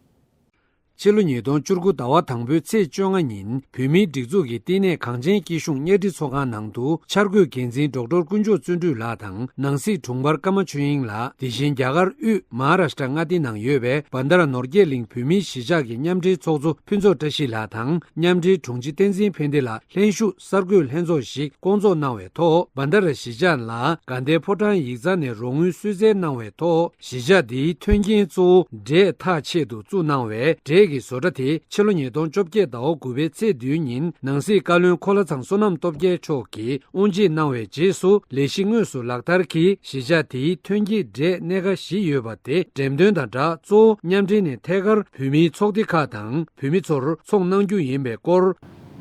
ཕྱི་ལོ་ཉིས་སྟོང་བཅུ་དགུ་ཟླ་བ་དང་པོའི་ཚེས་བཅོ་ལྔ་ཉིན་བོད་མིའི་སྒྲིག་འཛུགས་ཀྱི་བསྟི་གནས་གངས་ཅན་སྐྱིད་གཤོངས་གཉའ་ཁྲི་ཚོགས་ཁང་ནང་དུ་འཆར་འགོད་འགན་འཛིན་ཌོག་ཊར་དཀོན་མཆོག་བརྩོན་འགྲུས་ལགས་དང་། ནང་སྲིད་དྲུང་འཕར་ཀརྨ་ཆོས་དབྱིངས་ལགས། དེ་བཞིན་རྒྱ་གར་དབུས་མ་ཧཱ་རཱ་ཤ་ཊ་མངའ་སྡེའི་ནང་ཡོད་པའི་བན་ད་ར་ནོར་རྒྱས་གླིང་བོད་མིའི་གཞིས་ཆགས་ཀྱི་མཉམ་འབྲེལ་ཚོགས་གཙོ་ཕུན་ཚོགས་བཀྲ་ཤིས་ལགས་དང་། མཉམ་འབྲེལ་དྲུང་ཆེ་བསྟན་འཛིན་ཕན་བདེ་ལགས་ལྷན་ཞུགས་གསར་འགོད་ལྷན་ཚོགས་ཤིག་བསྐོང་ཚོགས་གནང་བའི་ཐོག་བན་ད་ར་གཞིས་ཆགས་ལ་དགའ་ལྡན་ཕོ་བྲང་ཡིག་ཚང་ནས་རོགས་དངུལ་གསོལ་སྩལ་གནང་བའི་ཐོག་གཞིས་ཆགས་འདིའི་མཐུན་རྐྱེན་གཙོ་བོ་འབྲས་འཐག་ཆེད་དུ་བཙུགས་གནང་བའི་འབྲས་ཀྱི་བཟོ་གྲྭ་དེ་ཕྱི་ལོ་ཉིས་སྟོང་བཅོ་བརྒྱད་ཟླ་བ་དགུ་པའི་ཚེས་བདུན་ཉིན་ནང་སྲིད་བཀའ་བློན་འཁོར་ལོ་ཚང་བསོད་ནམས་སྟོབས་རྒྱལ་མཆོག་གིས་དབུ་འབྱེད་གནང་བའི་རྗེས་སུ་ལས་གཞི་དངོས་སུ་ལག་བསྟར་གྱིས་གཞིས་ཆགས་དེའི་མཐུན་རྐྱེན་འབྲས་སྣ་ཁ་བཞི་ཡོད་པ་དེ་འགྲེམས་སྟོན་དང་སྦྲགས། གཙོ་བོ་མཉམ་འབྲེལ་ནས་ཐད་ཀར་བོད་མིའི་ཚོགས་སྡེ་ཁག་དང་བོད་མི་ཚོར་ཚོང་གནང་རྒྱུ་ཡིན་པའི་སྐོར།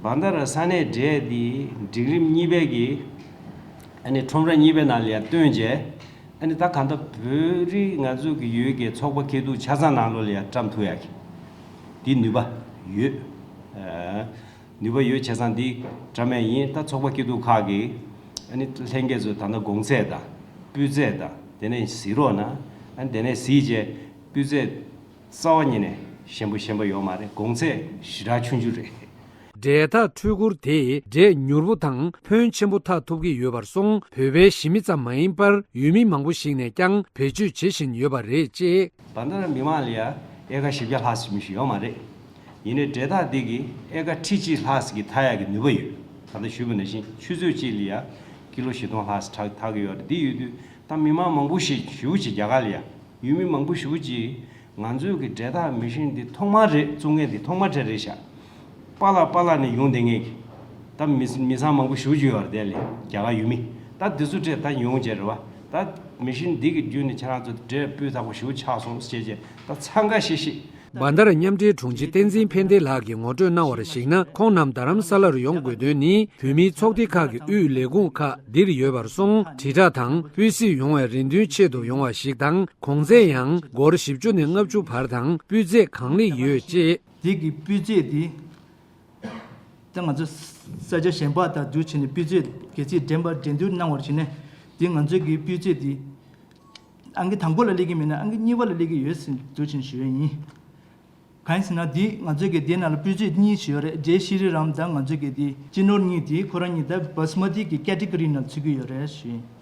བན་ད་ར་ས་གནས་འབྲས་འདི་སྒྲིག་རིམ་གཉིས་པའི་གི་ཨ་ནི་ཁྲོམ་ར་གཉིས་པའི་ནང་ལ་ཡང་བཏོན་རྗེས། ཨ་ནི་ད་གང་ལྟར་བོད་རིགས་ང་ཚོ་གི་ཡོད་ཀྱི་ཚོགས་པ་སྐྱིད་སྡུག་ཆ་ཚང་ནང་ལོགས་ལ་ཡང་བཀྲམ་ཐུབ་ཡག་གི་འདི་ནུས་པ་ཡོད། ཨ་ནུས་པ་ཡོད་བྱས་ཙང་འདི་བཀྲམ་ཡག་ཡིན། ད་ཚོགས་པ་སྐྱིད་སྡུག་ཁག་གི་ཨ་ནི་ལྷན་རྒྱས་ཚོས་ད་ལྟ་གོང་ཚད་དང་སྤུས་ཚད་དང་དེ་ནས་གཟིགས་རོགས་གནང་། ཨ་ནི་དེ་ནས་གཟིགས་རྗེས་སྤུས་ཚད་རྩ་བ་ཉིད་ནས་ཞན་པོ་ཞན་པོ་ཡོད་མ་རེད། གོང་ཚད་ཞེ་དྲག་ཆུང་ཆུང་རེད། འབྲས་འཐག་འཕྲུལ་འཁོར་དེས་འབྲས་མྱུར་པོ་དང་ཕོན་ཆེན་པོ་འཐག་ཐུབ་ཀྱི་ཡོད་པར་སོང་། བོད་པའི་གཞིས་མི་ཙམ་མ་ཡིན་པར་ཡུལ་མི་མང་པོ་ཞིག་ནས་ཀྱང་བེད་སྤྱོད་བྱེད་བཞིན་ཡོད་པ་རེད་ཅེས། བན་ད་ར་མི་མང་ལ་ཡ་ཨེ་ཀར་བཞི་བརྒྱ་ལྷག་ཙམ་ཞིག་ཡོད་མ་རེད། ཡིན་ནའི་འབྲས་འཐག་འདི་གིས་ཨེ་ཀར་ཁྲི་གཅིག་ལྷག་ཙམ་གྱི་འཐག་ཡག་གི་ནུས་པ་ཡོད། ད་ལྟ་ཞུས་པ་ནང་བཞིན་ཆུ་ཚོད་གཅིག་ལ་ཡ་ཀི་ལོ་བཞི་སྟོང་ལྷག་ཙམ་འཐག་འཐག་གི་ཡོད་རེད། འདི་ཡོད་དུས་ད་མི་མང་མང་པོ་ཞིག་ཞེ་པོ་ཅིག་རྒྱ་གར་ལ་ཡ་ཡུལ་མི་མང་པོ་ཞེ་པོ་ཅིག་ང་ཚོའི་གི་འབྲས་འཐག་མེ་ཤིན་འདི་ཐོག་མ་རེད། བཙུགས་མཁན་འདི་ཐོག་མ་དེ་རེད་ཤག་པཱ་ལགས་པཱ་ལགས་ནས་ཡོང་བསྡད་མཁན་གྱི་ད་མི་མི་ཚང་མང་པོ་ཞེ་པོ་ཅིག་ཡོད་རེད། དེ་ལས་རྒྱ་གར་ཡུལ་མི་ད་འདི་ཚོ་འདྲས་ད་ཡོང་བྱས་རེད་བ། ད་མེ་ཤིན་འདི་གི་བརྒྱུད་ནས་ཁྱེད་རང་ཚོ་འབྲས་སྤུས་དག་པོ་ཞེ་པོ་ཆགས་སོང་ཟེར་བྱས་ད་འཚང་ཁ་ཤིག་ཤིག་བན་ད་ར་མཉམ་འབྲེལ་དྲུང་ཆེ་བསྟན་འཛིན་ཕན་བདེ་ལགས་ཀྱིས་ངོ་སྤྲོད་གནང་བར་གཞིགས་ན། ཁོང་རྣམས་རྡ་རམ་ས་ལར་ཡོང་དགོས་དོན་ནི་བོད་མིའི་ཚོགས་སྡེ་ཁག་གི་དབུས་ལས་ཁུངས་ཁག་འདིར་ཡོད་པར་སོང་། དྲིལ་བསྒྲགས་དང་སྤུས་གཟིགས་ཡོང་བའི་རེ་འདུན་ཆེད་དུ་ཡོང་བ་ཞིག་དང་། གོང་ཚད་ཡང་སྒོར་བཞི་བཅུ་ནས་ལྔ་བཅུ་བར་དང་། སྤུས་ཚད་གང་ལེགས་ཡོད་ཅེས། དེ་གི་སྤུས་ཚད་དེ་ད་ང་ཚོ་ས་ཆ་གཞན་པ་དང་བསྡུར་བྱས་ནས་སྤུས་ཚད་གལ་སྲིད་འགྲེམས་པ་འགྲན་བསྡུར་གནང་བར་བྱས་ན། དེ་ང་ཚོའི་གི་སྤུས་ཚད་དེ་ཨང་ཀི་དང་པོ་ལ་སླེབས་ཀྱི་མེད་ན་ཨང་ཀི་གཉིས་པ་ལ་སླེབས་ཀྱི་ཡོད་ཟེར་བསྡུར་བྱས་ནས་ཞུ་ཡ་ཡིན། གང་ཡིན་ཟེར་ན་འདི་ང་ཚོའི་གི་དེ་ནང་ལ་སྤུས་ཚད་གཉིས་ཞིག་ཡོད་རེད། འབྲས་ཤྲི་རམ་དང་ང་ཚོའི་གི་དེ་སྤྱི་ནོར་གཉིས་དེ་ཁོ་རང་གཉིས་ད་བྷ་སི་མ་ཏི་གི་ཀེ་ཊི་གོ་རི་ནང་ཚུད་ཀྱི་ཡོད་རེད་ཞུ་ཡིན།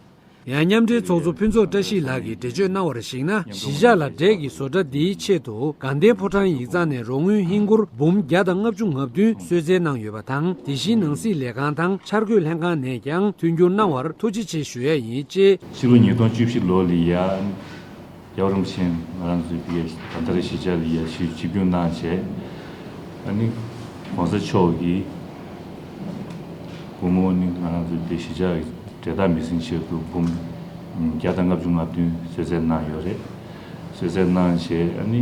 ཡང་མཉམ་འབྲེལ་ཚོགས་གཙོ་ཕུན་ཚོགས་བཀྲ་ཤིས་ལགས་ཀྱིས་འགྲེལ་བརྗོད་གནང་བར་གཞིགས་ན། གཞིས་ཆགས་ལ་འབྲས་ཀྱི་བཟོ་གྲྭ་འདིའི་ཆེད་དུ་དགའ་ལྡན་ཕོ་བྲང་ཡིག་ཚང་ནས་རོགས་དངུལ་ཧིན་སྒོར་འབུམ་བརྒྱ་དང་ལྔ་བཅུ་ང་བདུན་གསོལ་སྩལ་གནང་ཡོད་པ་དང་། དེ་བཞིན་ནང་སྲིད་ལས་ཁང་དང་འཆར་འགོད་ལྷན་ཁང་ནས་ཀྱང་མཐུན་འགྱུར་གནང་བར་ཐུགས་རྗེ་ཆེ་ཞུ་ཡ་ཡིན་ཅེས། ཕྱི་ལོ་ཉིས་སྟོང་བཅུ་བཞི་ལོ་ལ་ཡ། རྒྱལ་བ་རིན་པོ་ཆེ་ང་རང་ཚོའི་བི་ཡ་ད་ལྟ་རེ་གཞིས་ཆགས་ལ་ཡ་ཞིབ་ཆིབས་བསྒྱུར་གནང་བྱས། ཨ་ནི་༸གོང་ས་མཆོག་གིས་སྒོར་མོ་ནི་ང་རང་ཚོའི་བི་གཞིས་ཆགས་ཀྱི་འབྲས་འཐག་མི་སེར་ཆེད་དུ་འབུམ་བརྒྱ་དང་ལྔ་བཅུ་ང་བདུན་གསོལ་སྩལ་གནང་ཡོད་རེད། གསོལ་སྩལ་གནང་བྱས་ཨ་ནི་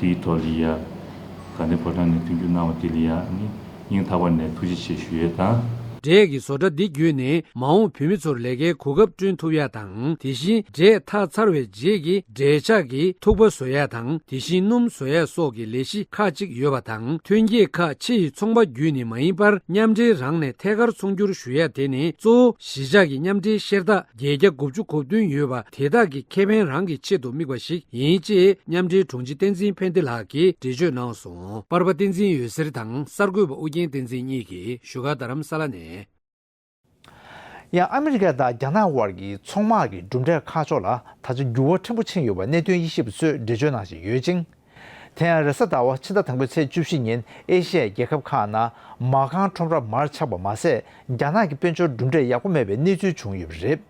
དེའི་ཐོག་ལ་ཡ་དགའ་ལྡན་ཕོ་བྲང་ནས་མཐུན་འགྱུར་གནང་བ་དེ་ལ་ཡ་ཨ་ནི་སྙིང་ཐག་པ་ནས་ཐུགས་རྗེ་ཆེ་ཞུ་ཡས་དང་། འབྲས་ཀྱི་བཟོ་གྲྭ་འདི་བརྒྱུད་ནས་མ་འོངས་བོད་མི་ཚོར་ལས་ཀའི་གོ་སྐབས་བསྐྲུན་ཐུབ་ཡ་དང་། དེ་བཞིན་འབྲས་འཐག་ཚར་བའི་རྗེས་ཀྱི་འབྲས་ཆག་གི་ཐུག་པ་བཟོ་ཡ་དང་། དེ་བཞིན་སྣུམ་བཟོ་ཡ་སོགས་ཀྱི་ལས་གཞི་ཁག་ཅིག་ཡོད་པ་དང་། ཐོན་སྐྱེད་ཁག་ཕྱི་ཡི་ཚོང་པ་བརྒྱུད་ནས་མ་ཡིན་པར་མཉམ་འབྲེལ་རང་ནས་ཐད་ཀར་ཚོང་སྒྱུར་ཞུ་ཡ་དེ་ནི་གཙོ་བོ་གཞིས་ཆགས་ཀྱི་མཉམ་འབྲེལ་ཤེར་རྟགས་བརྒྱད་བརྒྱ་དགུ་བཅུ་གོ་བདུན་ཡོད་པ་དེ་དག་གི་ཁེ་ཕན་རང་གི་ཆེད་དུ་དམིགས་པ་ཞིག་ཡིན་ཅེས་མཉམ་འབྲེལ་དྲུང་ཆེ་བསྟན་འཛིན་ཕན་བདེ་ལགས་ཀྱིས་འགྲེལ་བརྗོད་གནང་སོང་། པར་པ་བསྟན་འཛིན་འོད་ཟེར་དང་གསར་འགོད་པ་ཨུ་རྒྱན་བསྟན་འཛིན་གཉིས་ཀྱིས་བཞུགས་སྒར་རྡ་རམ་ས་ལ་ནས། ཡང་ཨ་མི་རི་ཀ་དང་རྒྱ་ནག་དབར་གྱི་ཚོང་དམག་གི་གྲུབ་འབྲས་ཁ་ཕྱོགས་ལ་ད་ཆ་འགྱུར་བ་ཕྲན་བུ་ཕྱིན་ཡོད་པ་གནད་དོན་དབྱེ་ཞིབ་པ་ཚོས་འགྲེལ་བརྗོད་གནང་བཞིན་ཡོད་ཅིང་། དེ་ཡང་རེས་གཟའ་ཟླ་བ་ཕྱི་ཟླ་དང་པོའི་ཚེས་བཅུ་བཞི་ཉིན་ཨེ་ཤི་ཡའི་རྒྱལ་ཁབ་ཁག་ནང་མ་རྐང་ཁྲོམ་ར་མར་ཆག་པ་མ་ཟད། རྒྱ་ནག་གི་དཔལ་འབྱོར་གྲུབ་འབྲས་ཡག་པོ་མེད་པའི་གནས་ཚུལ་བྱུང་ཡོད་པ་རེད།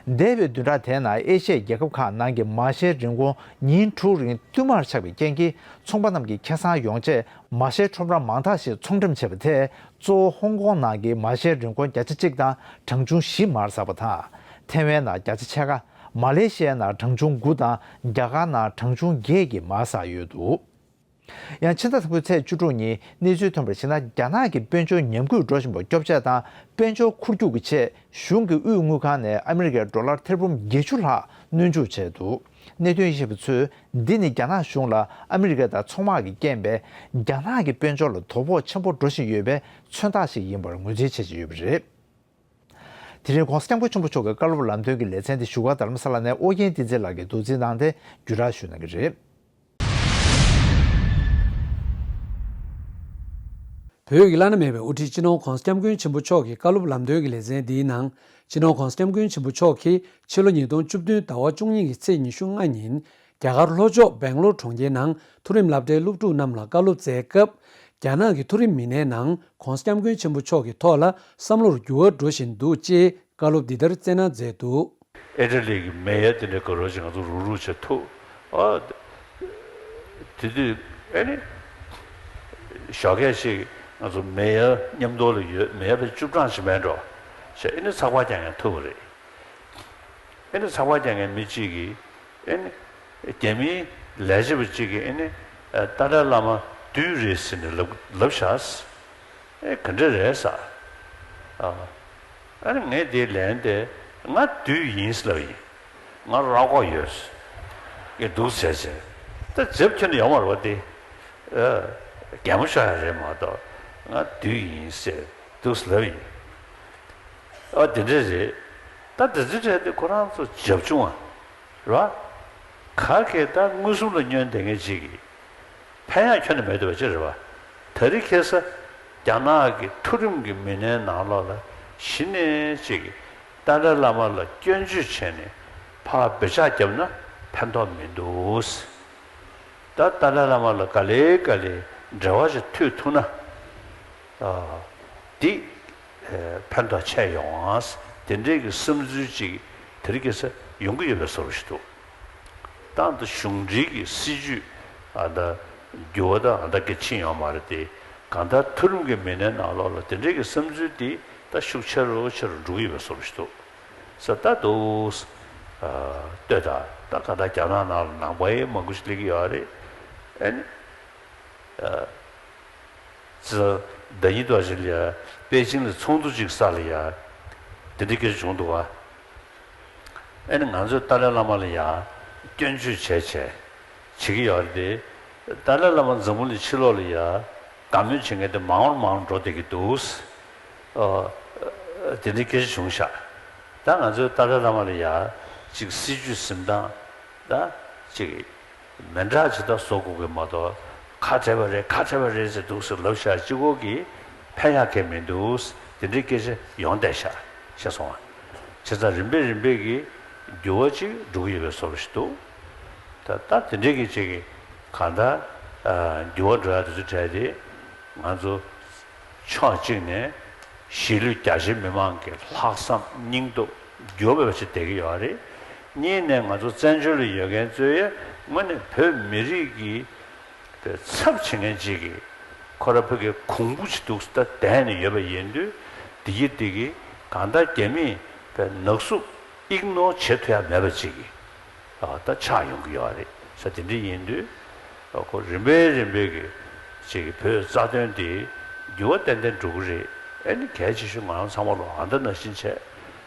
འདས་པའི་བདུན་ཕྲག་དེའི་ནང་ཨེ་ཤི་ཡའི་རྒྱལ་ཁབ་ཁག་ནང་གི་མ་ཤའི་རིན་གོང་ཉིན་དྲུག་རིང་བསྟུད་མར་ཆག་པའི་རྐྱེན་གྱིས། ཚོང་པ་རྣམས་ཀྱིས་ཁེ་བཟང་ཡོང་ཆེད་མ་ཤའི་ཁྲོམ་ར་མང་དག་ཞིག་ཚོང་འགྲེམས་བྱས་པ་དེས། གཙོ་བོ་ཧོང་ཀོང་ནང་གི་མ་ཤའི་རིན་གོང་བརྒྱ་ཆ་གཅིག་དང་གྲངས་ཆུང་བཞི་མར་ཟགས་པ་དང་། ཐེ་ཝན་ནང་བརྒྱ་ཆ་ཕྱེད་ཀ། མ་ལེ་ཤི་ཡའི་ནང་གྲངས་ཆུང་དགུ་དང་རྒྱ་གར་ནང་གྲངས་ཆུང་བརྒྱད་ཀྱིས་མར་ཟགས་ཡོད་འདུག་ཡང་ཕྱི་ཟླ་དང་པོའི་ཚེས་བཅུ་དྲུག་ཉིན་གནས་ཚུལ་ཐོན་པར་གཞིགས་ན། རྒྱ་ནག་གི་དཔལ་འབྱོར་ཉམས་རྒུད་འགྲོ་བཞིན་པ་སྐྱོབ་ཆེད་དང་། དཔལ་འབྱོར་འཁོར་རྒྱུག་གི་ཆེད་གཞུང་གི་དབུས་དངུལ་ཁང་ནས་ཨ་མི་རི་ཀའི་ཌོ་ལར་ཐེར་འབུམ་བརྒྱད་ཅུ་ལྷག་སྣོན་འཇུག་བྱས་འདུག་གནད་དོན་ཡིད་ཆེས་པ་ཚོས་འདི་ནི་རྒྱ་ནག་གཞུང་ལ་ཨ་མི་རི་ཀ་དང་ཚོང་དམག་གི་རྐྱེན་པས་རྒྱ་ནག་གི་དཔལ་འབྱོར་ལ་དོ་ཕོག་ཆེན་པོ་འགྲོ་བཞིན་ཡོད་པའི་མཚོན་རྟགས་ཤིག་ཡིན་པར་ངོས་འཛིན་བྱེད་ཀྱི་ཡོད་པ་རེད། དེ་རིང་༸གོང་ས་༸སྐྱབས་མགོན་ཆེན་པོ་མཆོག་གི་བཀའ་སློབ་ལམ་སྟོན་གྱི་ལེ་ཚན་དེ་བཞུགས་སྒར་རྡ་རམ་ས་ལ་ནས་ཨོ་རྒྱན་བསྟན་འཛིན་ལགས་ཀྱིས་མདོ་འཛིན་གནང་སྟེ་བརྒྱུད་བསྒྲགས་ཞུ་གནང་གི་རེད། བོད་ཀྱི་བླ་ན་མེད་པའི་དབུ་ཁྲིད་སྤྱི་ནོར་༸གོང་ས་༸སྐྱབས་མགོན་ཆེན་པོ་མཆོག་གི་བཀའ་སློབ་ལམ་སྟོན་གྱི་ལེ་ཚན་འདིའི་ནང་། སྤྱི་ནོར་༸གོང་ས་༸སྐྱབས་མགོན་ཆེན་པོ་མཆོག་གིས་ཕྱི་ལོ་ཉིས་སྟོང་བཅུ་བདུན་ཟླ་བ་བཅུ་གཉིས་ཀྱི་ཚེས་ཉི་ཤུ་ལྔ་ཉིན། རྒྱ་གར་ལྷོ་ཕྱོགས་སྦེང་ལོར་གྲོང་ཁྱེར་ནང་མཐོ་རིམ་སློབ་གྲྭའི་སློབ་ཕྲུག་རྣམས་ལ་བཀའ་སློབ་སྩལ་སྐབས། རྒྱ་ནག་གི་མཐོ་རིམ་མི་སྣའི་ནང་༸གོང་ས་༸སྐྱབས་མགོན་ཆེན་པོ་མཆོག་གི་ཐོག་ལ་བསམ་བློར་འགྱུར་བ་འགྲོ་བཞིན་འདུག་ཅེས་བཀའ་སློབ་འདི་ལྟར་སྩལ་གནང་མཛད་འདུག་ཨི་ཊ་ལི་གི་མེ་ཡར་དེ་འདྲའི་ག་རོ་ཞིག་ང་ཚོ་རུག་རུག་བྱེད་ཐུབ། ཨ། དེ་དུས་ཨེ་ནི། ཞོགས་ཀས་ཤིག་ང་ཚོ་མེ་ཡར་མཉམ་དུ་ལ་ཡོད། མེ་ཡར་བས་བཅུ་གྲངས་ཤིག་མེད་འགྲོ། ཞེས་ཨེ་ནི་ཚགས་པར་རྒྱག་མཁན་ཐུབ་པ་རེད། ཨེ་ནི་ཚགས་པར་རྒྱག་མཁན་མི་གཅིག་གིས་ཨེ་ནི། རྒྱ་མིའི་ལས་བྱེད་པ་གཅིག་གིས་ཨེ་ནི། ཏཱ་ལའི་བླ་མ་བདུད་རེད་ཟེར་ནས་ལབ་ལབ་བཞག་ཨེ་ག་འདྲ་རེད་ཟེར། ཨ། ཨ་ནི་ངས་དེའི་ལན་དེ། ང་བདུད་ཡིན་ཟེར་ལབ་ཡིན། ང་རོགས་ཡོད་ཟེར། ངས་འདུག་ཟེར་ཟེར། ད་འཇབ་ཁྱོན་ནས་ཡོང་བ་རེད་པ་དེ། ཨ། གད་མོ་ཤོར་ཡ་རེད་མ་གཏོགས། ང་བདུད་ཡིན་ཟེར་འདུག་ཟེར་ལབ་ཡིན། ཨ་དེ་འདྲ་རེད། ད་དེ་ཚོའི་གྲས་དེ་ཁོ་རང་ཚོ་རྒྱབ་ཆུང་བ། རེད་པ། ག་གེ་ད་མངོན་སུམ་ལ་བསྙོན་བསྡད་མཁན་ཅིག་གིས་ཕན་ཡག་ཁྱོན་ནས་མེད་འདུག་པ་ཅི་རེད་པ། དེ་རིང་ཁ་སང་རྒྱ་ནག་གི་མཐོ་རིམ་གྱི་མི་སྣའི་ནང་ལོགས་ལ་གཞི་ནས་ཅིག་གིས་ཏཱ་ལའི་བླ་མ་ལ་སྐྱོན་བརྗོད་བྱས་ནས་ཕར་འབོད་ཆགས་བརྒྱབ་ན་ཕན་ཐོགས་མི་འདུག་ད་ཏཱ་ལའི་བླ་མ་ལ་ག་ལེ་ག་ལེ་འབྲེལ་བ་ཞིག་མཐུད་ཐུབ་ན། ཨ། འདི། ཨེ། ཕན་ཐོགས་ཆེ་ཡོང་ཨ། དེ་འདྲའི་གི་བསམ་ཚུལ་ཅིག་དེ་རིང་ཁ་སང་ཡོང་གི་ཡོད་པའི་བཟོ་འདྲ་ཞིག་འདུག་ད་ལྟ་གཞུང་འབྲེལ་གྱི་སྲིད་ཇུས་ཨ་ད་འགྱུར་བ་དང་ཨ་ད་གི་ཕྱིན་ཡོད་མ་རེད་དེ། གང་ལྟར་མཐོ་རིམ་གྱི་མི་སྣའི་ནང་ལོགས་ལ་དེ་འདྲའི་གི་བསམ་ཚུལ་དེ་ད་ཤུགས་ཆེ་རུ་ཆེ་རུ་འགྲོ་གི་ཡོད་པའི་བཟོ་འདྲ་ཞིག་འདུག་ས་ད་འདུག་ཨ། ལྟོས་དང་། ད་གང་ལྟར་རྒྱ་ནག་ནང་ལ་ནང་པ་ཡང་མང་པོ་ཞིག་སླེབས་ཀྱི་ཡོད་རེད། ཨ་ནི། ཨ། ཙི། ཟླ་ཉིན་ཐོག་ཅིག་ལ་ཡ། པེ་ཅིང་ལ་ཚོགས་འདུ་ཅིག་ས་ལ་ཡ། དེ་འདྲའི་སྐད་ཆ་བྱུང་འདུག་པ། ཨེ་ནི་ང་ཚོས་ཏཱ་ལའི་བླ་མ་ལ་ཡ། སྐྱོན་བརྗོད་བྱས་བྱས། བྱེད་ཀྱི་ཡོད་རེད་དེ། ཏཱ་ལའི་བླ་མ་འཛམ་བུ་གླིང་ཕྱི་ལོགས་ལ་ཡ། དགའ་མོས་བྱེད་མཁན་དེ་མང་རུ་མང་རུ་འགྲོ་བསྡད་ཀྱི་འདུག་ཨ། དེ་འདྲའི་སྐད་ཆ་བྱུང་ཤག་ད་ང་ཚོས་ཏཱ་ལའི་བླ་མ་ལ་ཡ། ཅིག་སྲིད་ཇུས་འཛིན་སྟངས། ད། ཅིག་མི་འདྲ་ཅིག་ད་བཟོ་དགོས་ཀྱི་མ་གཏོགས། ཁ་བྲལ་བ་རེད། ཁ་བྲལ་བ་རེད་ཟེར་འདུག་ཟེར་ལབ་བཞག་གཅིག་པོ་གིས་ཕན་ཡག་གང་ཡང་མི་འདུག་དེ་འདྲའི་སྐད་ཆ་ཡོང་བསྡད་ཤག་ཤེས་སོང་ང་། བྱས་ཙང་རིམ་པས་རིམ་པས་ཀྱིས་འགྱུར་བ་ཅིག་འགྲོ་གི་ཡོད་པའི་བཟོ་འདྲ་ཞིག་འདུག་ད་ད་དེ་འདྲའི་གི་ཅིག་གི་གང་ལྟར། ཨ། འགྱུར་བ་འགྲོ་ཡ་དེ་ཚོའི་གྲས་དེ་ང་ཚོ། ཕྱོགས་གཅིག་ནས་གཞིས་ལུས་རྒྱ་ཆེའི་མི་མང་གི་ལྷག་བསམ་སྙིང་སྟོབས་འགྱུར་བ་མེད་པ་ཞིག་བསྡད་ཀྱི་ཡོད་རེད། གཉིས་ནས་ང་ཚོ་བཙན་བྱོལ་ལ་ཡོད་མཁན་ཚོས་དངོས་གནས་བོད་མི་རིགས་ཀྱི་ཚབ་བྱེད་མཁན་ཅིག་གིས་ཁོ་རང་བོད་ཀྱི་གོང་བུ་ཞིག་འདུག་ད་བསྡད་ནས་ཡོད་པ་ཡིན་དུས། འདི་གི་འདི་གི་གང་ལྟར་རྒྱ་མིས་ནག་བསུབ་ཨིག་ནོར་བྱེད་ཐུབ་ཡ་མེད་པ་ཅིག་གི། ཨ། ད་ཆགས་ཡོང་གི་ཡོད་རེད་ཟེར། དེ་འདྲ་ཡིན་དུས། ཨ། ཁོ་རིམ་པས་རིམ་པས་ཀྱི་ཅིག་བོད་རྩ་དོན་དེ་འགྱུར་བ་ཏན་ཏན་འགྲོ་གི་རེད། ཨེ་ནི་གལ་ཆེ་ཤོས་ང་རང་ཚང་མ་ལོ་ཨ་འདྲ་ནང་བཞིན་བྱས།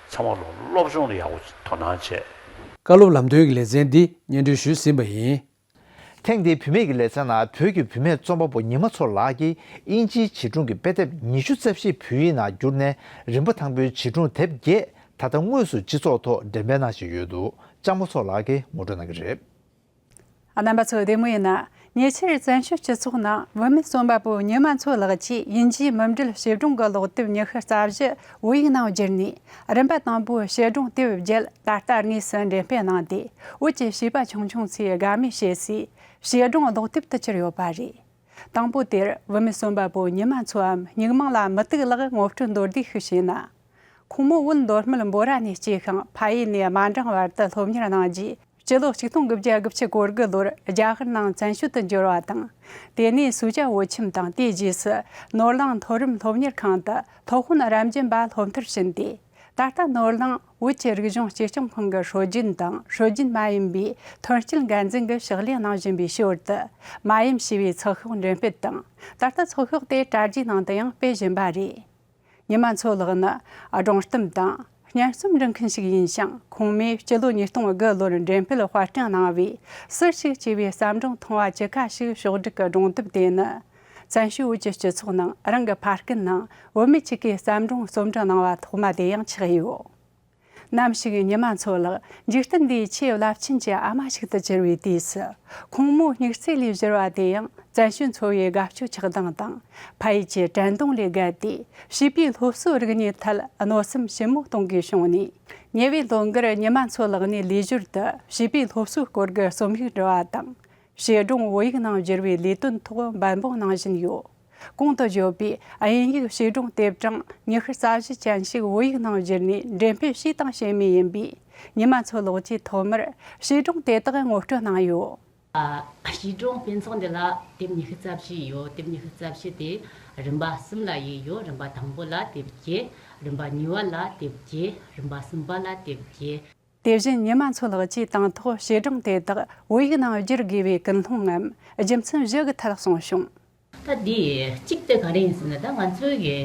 ཚང་མ་ལོ་སློབ་སྦྱོང་ལ་ཡག་པོ་དོ་སྣང་བྱས། བཀའ་སློབ་ལམ་སྟོན་གྱི་ལེ་ཚན་འདི་སྙན་སྒྲོན་ཞུས་ཟིན་པ་ཡིན། ཐེངས་འདིའི་བུད་མེད་ཀྱི་ལེ་ཚན་ནང་བོད་ཀྱི་བུད་མེད་རྩོམ་པ་པོ་ཉི་མ་མཚོ་ལགས་ཀྱིས་དབྱིན་ཇིའི་བྱིས་སྒྲུང་གི་དཔེ་དེབ་ཉི་ཤུ་རྩ་བཞི་བོད་ཡིག་ནང་བསྒྱུར་ནས་རིམ་པ་དང་པོའི་བྱིས་སྒྲུང་དེབ་བརྒྱད་ད་ལྟ་དངོས་སུ་སྤྱི་ཚོགས་ཐོག་འགྲེམས་སྤེལ་གནང་བཞིན་ཡོད་འདུག་ལྕམ་མོ་མཚོ་ལགས་ཀྱིས་ངོ་སྤྲོད་གནང་གི་རེད། རྣམ་པ་ཚོ་བདེ་མོ་ཡིན་ན། ཉེ་ཆར་བཙན་བྱོལ་སྤྱི་ཚོགས་ནང་བུད་མེད་རྩོམ་པ་པོ་ཉི་མ་མཚོ་ལགས་ཀྱིས་དབྱིན་ཇིའི་མུ་འབྲེལ་བྱིས་སྒྲུང་གི་ཀློག་དེབ་ཉི་ཤུ་རྩ་བཞི་བོད་ཡིག་ནང་བསྒྱུར་ནས། རིམ་པ་དང་པོའི་བྱིས་སྒྲུང་དེབ་བརྒྱད་ད་ལྟ་དངོས་སུ་འགྲེམས་སྤེལ་གནང་སྟེ། བོད་ཀྱི་བྱིས་པ་ཆུང་ཆུང་ཚོས་དགའ་མོས་བྱེད་སའི་བྱིས་སྒྲུང་ཀློག་དེབ་ཏུ་གྱུར་ཡོད་པ་རེད། དང་པོ་དེར་བུད་མེད་རྩོམ་པ་པོ་ཉི་མ་མཚོའམ་སྨྱུག་མིང་ལ་མུ་ཏིག་ལགས་ངོ་སྤྲོད་མདོར་བསྡུས་ཤིག་བྱས་ན། ཁོང་མོ་བོད་མདོ་སྨད་འབོ་ར་ནས་སྐྱེས་ཤིང་། ཕ་ཡུལ་ནས་དམའ་འབྲིང་བར་དུ་སློབ་གཉེར་གནང་རྗེས། སྤྱི་ལོ་ཆིག་སྟོང་དགུ་བརྒྱ་དགུ་བཅུ་གོ་དགུ་ལོར་རྒྱ་གར་ནང་བཙན་བྱོལ་དུ་འབྱོར་བ་དང་། དེ་ནས་སུ་ཇཱ་བོད་ཁྱིམ་དང་། དེའི་རྗེས་སུ་ནོར་གླིང་མཐོ་རིམ་སློབ་གཉེར་ཁང་དུ་སློབ་དཔོན་རབ་འབྱམས་པ་སློབ་མཐར་ཕྱིན་ཏེ། ད་ལྟ་ནོར་གླིང་བོད་ཀྱི་རིག་གཞུང་གཅེས་སྐྱོང་ཁང་གི་སྲོལ་རྒྱུན་དང་སྲོལ་རྒྱུན་མ་ཡིན་པའི་ཐོན་སྐྱེད་འགན་འཛིན་གྱིས་ཕྱག་ལས་གནང་བཞིན་པའི་ཞོར་དུ། མ་ཡུམ་ཞེས་པའི་ཚགས་ཤོག་འགྲེམས་སྤེལ་དང་། ད་ལྟ་ཚགས་ཤོག་དེ་དྲ་རྒྱའི་ནང་དུ་ཡང་སྤེལ་བཞིན་པ་རེད། ཉི་མ་མཚོ་ལགས་ནི་སྒྲུང་གཏམ་དང་སྙན་རྩོམ་འབྲི་མཁན་ཞིག་ཡིན་ཞིང་། ཁོང་མོས་སྤྱི་ལོ་ཉིས་སྟོང་དགུ་ལོར་འགྲེམས་སྤེལ་དཔར་སྐྲུན་གནང་བའི་ཟུར་ཞིག་ཅེས་པའི་བརྩམས་སྒྲུང་ཐུང་བ་བཅུ་ཁ་ཞིག་ཕྱོགས་བསྒྲིགས་ཀྱི་སྒྲུང་དེབ་དེ་ནི། བཙན་བྱོལ་བོད་ཀྱི་སྤྱི་ཚོགས་ནང་རང་གི་ཕ་རྒན་ནང་བུད་མེད་ཅིག་གིས་བརྩམས་སྒྲུང་རྩོམ་འབྲི་གནང་བ་ཐོག་མ་དེ་ཡང་ཆགས་ཡོད། ནམ་ཞིག་ཉི་མ་མཚོ་ལགས་འཇིག་རྟེན་འདིའི་ཆེས་རླབས་ཆེན་གྱི་ཨ་མ་ཞིག་ཏུ་གྱུར་བའི་དུས་སུ། ཁོང་མོའི་སྨྱུག་རྩེ་ལས་བཞུར་བ་དེ་ཡང་བཙན་བྱོལ་འཚོ་བའི་དགའ་སྐྱོ་ཆགས་སྡང་དང་ཕ་ཡུལ་གྱི་དྲན་གདུང་ལས་བརྒལ་ཏེ། བྱིས་པའི་སློབ་གསོའི་རིག་གནས་ཐད་གནོད་སེམས་ཞིབ་མོ་གཏོང་དགོས་བྱུང་ནས། ཉེ་བའི་ལོ་འགར་ཉི་མ་མཚོ་ལགས་ནས་ལས་ཞོར་དུ་བྱིས་པའི་སློབ་གསོའི་སྐོར་གྱི་རྩོམ་ཡིག་འབྲི་བ་དང་། བྱིས་སྒྲུང་བོད་ཡིག་ནང་བསྒྱུར་བའི་ལས་དོན་ཐོག་འབད་འབུངས་གནང་བཞིན་ཡོད། གོང་དུ་བརྗོད་པའི་དབྱིན་ཡིག་བྱིས་སྒྲུང་དེབ་གྲངས་ཉི་ཤུ་རྩ་བཞི་ཅན་ཞིག་བོད་ཡིག་ནང་བསྒྱུར་ནས་འགྲེམས་སྤེལ་བྱས་དང་བྱེད་མུས་ཡིན་པས། ཉི་མ་མཚོ་ལགས་ཀྱིས་ཐོག་མར་བྱིས་སྒྲུང་དེ་དག་ངོ་སྤྲོད་གནང་ཡོད། ཨ། བྱིས་སྒྲུང་སྤུས་ཚོགས་འདི་ལ་དེབ་ཉི་ཤུ་རྩ་བཞི་ཡོད། དེབ་ཉི་ཤུ་རྩ་བཞི་དེ་རིམ་པ་གསུམ་ལ་དབྱེ་ཡོད། རིམ་པ་དང་པོ་ལ་དེབ་བརྒྱད། རིམ་པ་གཉིས་པ་ལ་དེབ་བརྒྱད། རིམ་པ་གསུམ་པ་ལ་དེབ་བརྒྱད། དེ་བཞིན་ཉི་མ་མཚོ་ལགས་ཀྱིས་དང་ཐོག་བྱིས་སྒྲུང་དེ་དག་བོད་ཡིག་ནང་བསྒྱུར་དགོས་པའི་ཀུན་སློང་ངམ་རྒྱུ་མཚན་བཞི་གི་ཐད་གསུངས་བྱུང་། ད་འདི་གཅིག་དེ་ག་རེ་ཡིན་ཟེར་ན། ད་ང་ཚོའི་གི་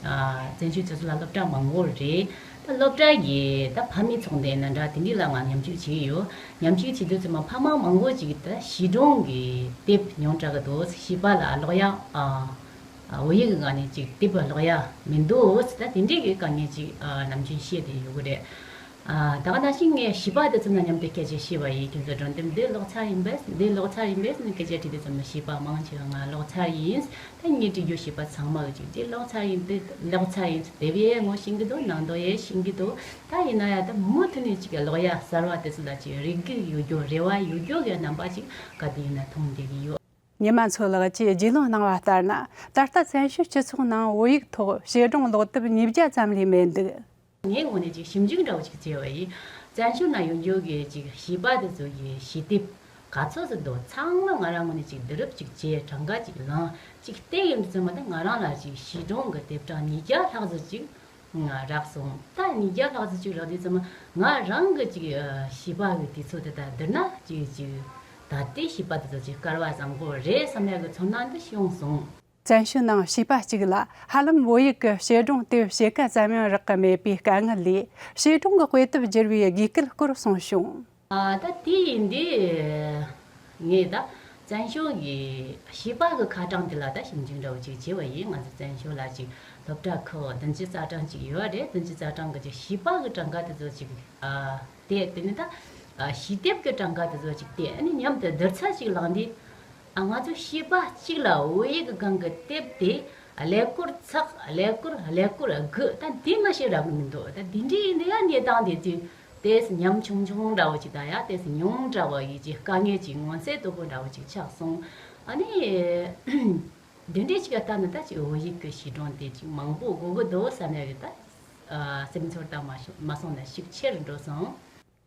ཨ་བཙན་བྱོལ་སྤྱི་ཚོགས་ལ་སློབ་གྲྭ་མང་པོ་རེད། ད་སློབ་གྲྭ་གི་ད་ཕ་མའི་ཚོགས་འདུ་ཡིན་ན་འདྲ། དེ་འདྲ་ལ་ང་མཉམ་ཞུགས་བྱས་ཡོད། མཉམ་ཞུགས་བྱེད་དུས་ཙམ་པ་ཕ་མ་མང་པོ་ཅིག་ད་བྱིས་སྒྲུང་གི་དེབ་ཉུང་དྲགས་ཀྱི་འདུག་བྱིས་པ་ལ་ཀློག་ཡག་ཨ་བོད་ཡིག་གི་སྒང་ནས་ཅིག་དེབ་ཀློག་ཡག་མི་འདུག་ད་དེ་འདྲའི་གི་དཀའ་ངལ་ཅིག་ཨ་ནམ་རྒྱུན་བཤད་བསྡད་ཡོད་གི་རེད། ཨ་ད་ག་ནང་བཞིན་ངས་བྱིས་པ་དེ་ཚོ་ནང་མཉམ་དུ་སྐད་ཆ་བཤད་པ་ཡིན། ཁྱོད་ཚོ་སྒྲུང་དེབ་འདི་ཀློག་ཚར་ཡིན་པས། འདི་ཀློག་ཚར་ཡིན་པས་ཟེར་ནས་སྐད་ཆ་དྲིས་དུས་ཙམ་ལ། བྱིས་པ་མང་ཆེ་བ་ང་ཀློག་ཚར་ཡིན། ད་ངས་དྲི་རྒྱུ་བྱིས་པ་ཚང་མ་གི་ཅིག་འདི་ཀློག་ཚར་ཡིན། འདི་ཀློག་ཚར་ཡིན། དེབ་ཡས་ངོ་ཤེས་ཀྱི་འདུག་ནང་དོན་ཡས་ཤེས་ཀྱི་འདུག་ད་ཡིན་ན་ཡང་ད་མུ་མཐུད་ནས་ཅིག་ཀློག་ཡག་གསར་བ་དེ་ཚོ་ལ་ཅིག་རེ་སྒུག་ཡོད་རྒྱུ། རེ་བ་ཡོད་རྒྱུ་གི་རྣམ་པ་ཅིག་ག་དུས་ཡིན་ན་མཐོང་བསྡད་ཀྱི་ཡོད། ཉི་མ་མཚོ་ལགས་ཀྱིས་རྒྱུས་ལོན་གནང་བ་ལྟར་ན། ད་ལྟ་བཙན་བྱོལ་སྤྱི་ཚོགས་ནང་བོད་ཡིག་ཐོག་བྱིས་སྒྲུང་ཀློག་དེབ་ཉིས་བརྒྱ་ཙམ་ལས་མེད་འདུག་ངའི་ངོས་ནས་ཅིག་ཞིབ་འཇུག་འདྲ་བོ་ཅིག་བྱས་པ་ཡིན། བཙན་བྱོལ་ན་ཡོད་རྒྱུ་གི་ཅིག་བྱིས་པ་དེ་ཚོ་གི་བྱིས་དེབ་ག་ཚོད་ཙམ་འདུག་ཚང་མ་ང་རང་ངོས་ནས་ཅིག་བསྡུ་རུབ་ཅིག་བྱས། གྲངས་ཀ་ཅིག་བླངས། ཅིག་བལྟས་ཡོང་དུས་ཙམ་པ་ད་ང་རང་ལ་ཅིག་བྱིས་སྒྲུང་གི་དེབ་གྲངས་ཉིས་བརྒྱ་ལྷག་ཙམ་ཅིག་རག་སོང་། ད་ཉིས་བརྒྱ་ལྷག་ཙམ་ཅིག་རག་དུས་ཙམ་པ་ང་རང་གི་ཅིག་བྱིས་པ་གི་དུས་ཚོད་དེ་དང་བསྡུར་ན་ཅིག་ཅིག་ད་ལྟའི་བྱིས་པ་དེ་ཚོ་ཅིག་སྐལ་བ་བཟང་པོ་རེད་བསམ་ཡག་གི་ཚོར་སྣང་འདི་བྱུང་སོང་། བཙན་བྱོལ་ནང་བྱིས་པ་གཅིག་ལ་ཧ་ལམ་བོད་ཡིག་གི་བྱིས་སྒྲུང་དེབ་ཕྱེད་ཀ་ཙམ་ཡང་རག་གི་མེད་པའི་དཀའ་ངལ་ལས། བྱིས་སྒྲུང་གི་དཔེ་དེབ་བསྒྱུར་བའི་དགོས་གལ་སྐོར་གསུངས་བྱུང་། ཨ་ད་དེ་ཡིན་དུས་ངས་ད་བཙན་བྱོལ་གྱི་བྱིས་པ་གི་ཁ་གྲངས་དེ་ལ་ད་ཞིབ་འཇུག་འདྲ་བོ་ཅིག་བྱས་པ་ཡིན། ང་ཚོ་བཙན་བྱོལ་ལ་ཅིག་སློབ་གྲྭ་ཁག་བདུན་ཅུ་རྩ་གྲངས་ཅིག་ཡོད་རེད། བདུན་ཅུ་རྩ་གྲངས་གི་ཅིག་བྱིས་པ་གི་གྲངས་ཀ་དེ་ཚོ་ཅིག་ཨ་དེ་དེ་ནི་ད་ཨ་བྱིས་དེབ་ཀྱི་གྲངས་ཀ་དེ་ཚོ་ཅིག་དེ་ཨ་ནི་མཉམ་དུ་བསྡུར་ཚད་ཅིག་ལངས་དུས། ཨ་ང་ཚོ་བྱིས་པ་གཅིག་ལ་བོད་ཡིག་གི་སྒང་གི་དེབ་དེ་ཀླད་ཀོར་ཚེག་ཀླད་ཀོར་ཀླད་ཀོར་དགུ་ད་དེ་མ་ཞིག་རག་གི་མི་འདུག་ད་དེ་འདྲའི་ཡིན་དུས་ཡང་གནས་སྟངས་དེ་དུས་ཏོག་ཙམ་ཉམ་ཆུང་ཆུང་འདྲ་བོ་ཅིག་དང་ཡང་ཏོག་ཙམ་ཉུང་དྲགས་པ་ཡིན་གྱི་དཀའ་ངལ་ཅིག་མངོན་གསལ་དོད་པོ་འདྲ་བོ་ཅིག་ཆགས་སོང་། ཨ་ནི་འདི་འདྲའི་ཅིག་ལ་ལྟ་ན་ད་ཅིག་བོད་ཡིག་གི་བྱིས་སྒྲུང་དེ་ཅིག་མང་པོ་དགོས་ཀྱི་འདུག་བསམ་ཡག་གི་ད་ཨ་སེམས་ཚོར་དང་མ་མ་སོང་ན་ཤུགས་ཆེ་རུ་འགྲོ་སོང་།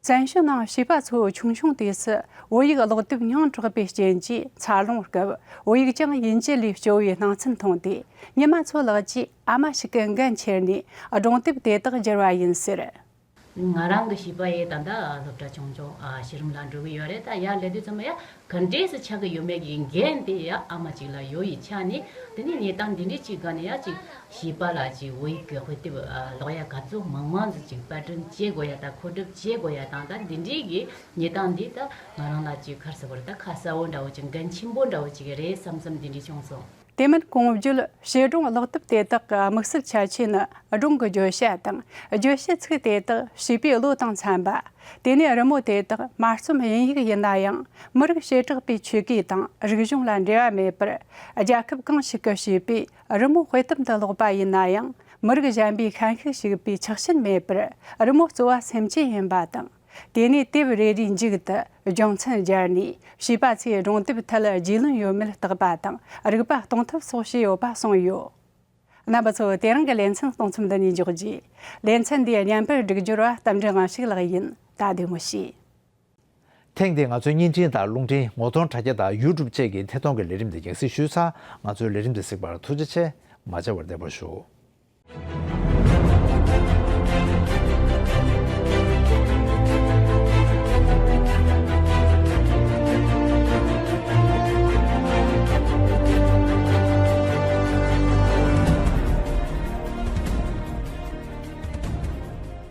བཙན་བྱོལ་ནང་བྱིས་པ་ཚོ་ཆུང་ཆུང་དུས་སུ་བོད་ཡིག་ཀློག་དེབ་ཉུང་དྲགས་པའི་རྐྱེན་གྱིས། འཚར་ལོངས་སྐབས་བོད་ཡིག་ཀྱང་དབྱིན་ཇི་ལས་སྐྱོ་བའི་སྣང་ཚུལ་མཐོང་སྟེ། ཉི་མ་མཚོ་ལགས་ཀྱིས་ཨ་མ་ཞིག་གི་འགན་འཁྱེར་ནས་སྒྲུང་དེབ་དེ་དག་བསྒྱུར་བ་ཡིན་ཟེར། ང་རང་གི་བྱིས་པ་ཡི་ད་ལྟ་སློབ་གྲྭ་ཆུང་ཆུང་ཨ་བྱེ་རིམ་ལ་འགྲོ་གི་ཡོད་རེད། ད་ཡར་སླེབས་དུས་ཙམ་པ་ཡ། ག་འདྲས་སུ་ཆགས་ཀྱི་ཡོད་མེད་ཀྱི་འགན་དེ་ཡང་ཨ་མ་གཅིག་ལ་ཡོད་པའི་ཆ་ནས། དེ་ནས་གནས་སྟངས་འདི་འདྲས་ཅིག་སྒང་ནས་ཡང་ཅིག་བྱིས་པ་ལ་ཅིག་བོད་ཡིག་གི་དཔེ་དེབ་ཨ་ཀློག་ཡག་ག་ཚོད་མང་མང་ཟིག་ཅིག་པར་སྐྲུན་བྱེད་དགོས་ཡ་དང་མཁོ་སྒྲུབ་བྱེད་དགོས་ཡ་དང་། ད་འདི་འདྲས་ཀྱི་གནས་སྟངས་འདི་ད་ང་རང་ལ་ཅིག་ག་རེ་ཟེར་དགོས་རེད། ད་ཁ་གསལ་བོ་འདྲ་བོ་ཅིག་འགན་ཆེན་པོ་འདྲ་བོ་ཅིག་རེད་བསམ་བསམ་འདི་འདྲས་བྱུང་སོང་། དེ་མིན་གོང་བརྗོད་བྱིས་སྒྲུང་ཀློག་དེབ་དེ་དག་གི་དམིགས་བསལ་ཁྱད་ཆོས་ནི། སྒྲུང་གི་བརྗོད་བྱ་དང་། བརྗོད་བྱའི་ཚིག་དེ་དག་བྱིས་པའི་བློ་དང་འཚམ་པ། དེ་ནས་རི་མོ་དེ་དག་མ་རྩོམ་དབྱིན་ཡིག་ཡིན་ན་ཡང་། མི་རིགས་བྱེ་བྲག་པའི་ཆོས་སྐད་དང་རིག་གཞུང་ལ་འབྲེལ་བ་མེད་པར། རྒྱལ་ཁབ་གང་ཞིག་གི་བྱིས་པས་རི་མོ་དཔེ་དེབ་འདི་ཀློག་པ་ཡིན་ན་ཡང་། མི་རིགས་གཞན་པའི་ཤན་ཤུགས་ཞུགས་པའི་ཆགས་ཞེན་མེད་པར། རི་མོ་གཙོ་བོ་སེམས་ཅན་ཡིན་པ་དང་། དེ་ནས་དེབ་རེ་རེའི་མཇུག་ཏུ་རྒྱུ་མཚན་སྦྱར་ནས། བྱིས་པ་ཚོས་སྒྲུང་དེབ་ཐད་རྒྱུས་ལོན་ཡོད་མེད་བརྟག་པ་དང་། རིག་པ་གཏོང་ཐབས་སོགས་བྱས་ཡོད་པ་གསུངས་ཡོད། རྣམ་པ་ཚོ། དེ་རིང་གི་ལེ་ཚན་གཏོང་མཚམས་འདི་ནས་འཇོག་རྒྱུ། ལེ་ཚན་འདིའི་སྙན་པར་སྒྲིག་སྦྱོར་བ་རྟ་མགྲིན་དབང་ཕྱུག་ལགས་ཡིན། ད་བདེ་མོ་བྱོས། ཐེངས་འདིའི་ང་ཚོའི་བརྙན་འཕྲིན་དང་རླུང་འཕྲིན། ངོ་གདོང་དྲ་རྒྱ་དང་ཡུ་ཊུབ་བཅས་ཀྱི་ཐད་གཏོང་གི་ལས་རིམ་འདི་རྒྱང་སྲིང་ཞུས་ཚར། ང་ཚོའི་ལས་རིམ་འདི་གཟིགས་པར་ཐུགས་རྗེ་ཆེ། མ་བརྗེད་པར་བདེ་པོ་བཞུགས།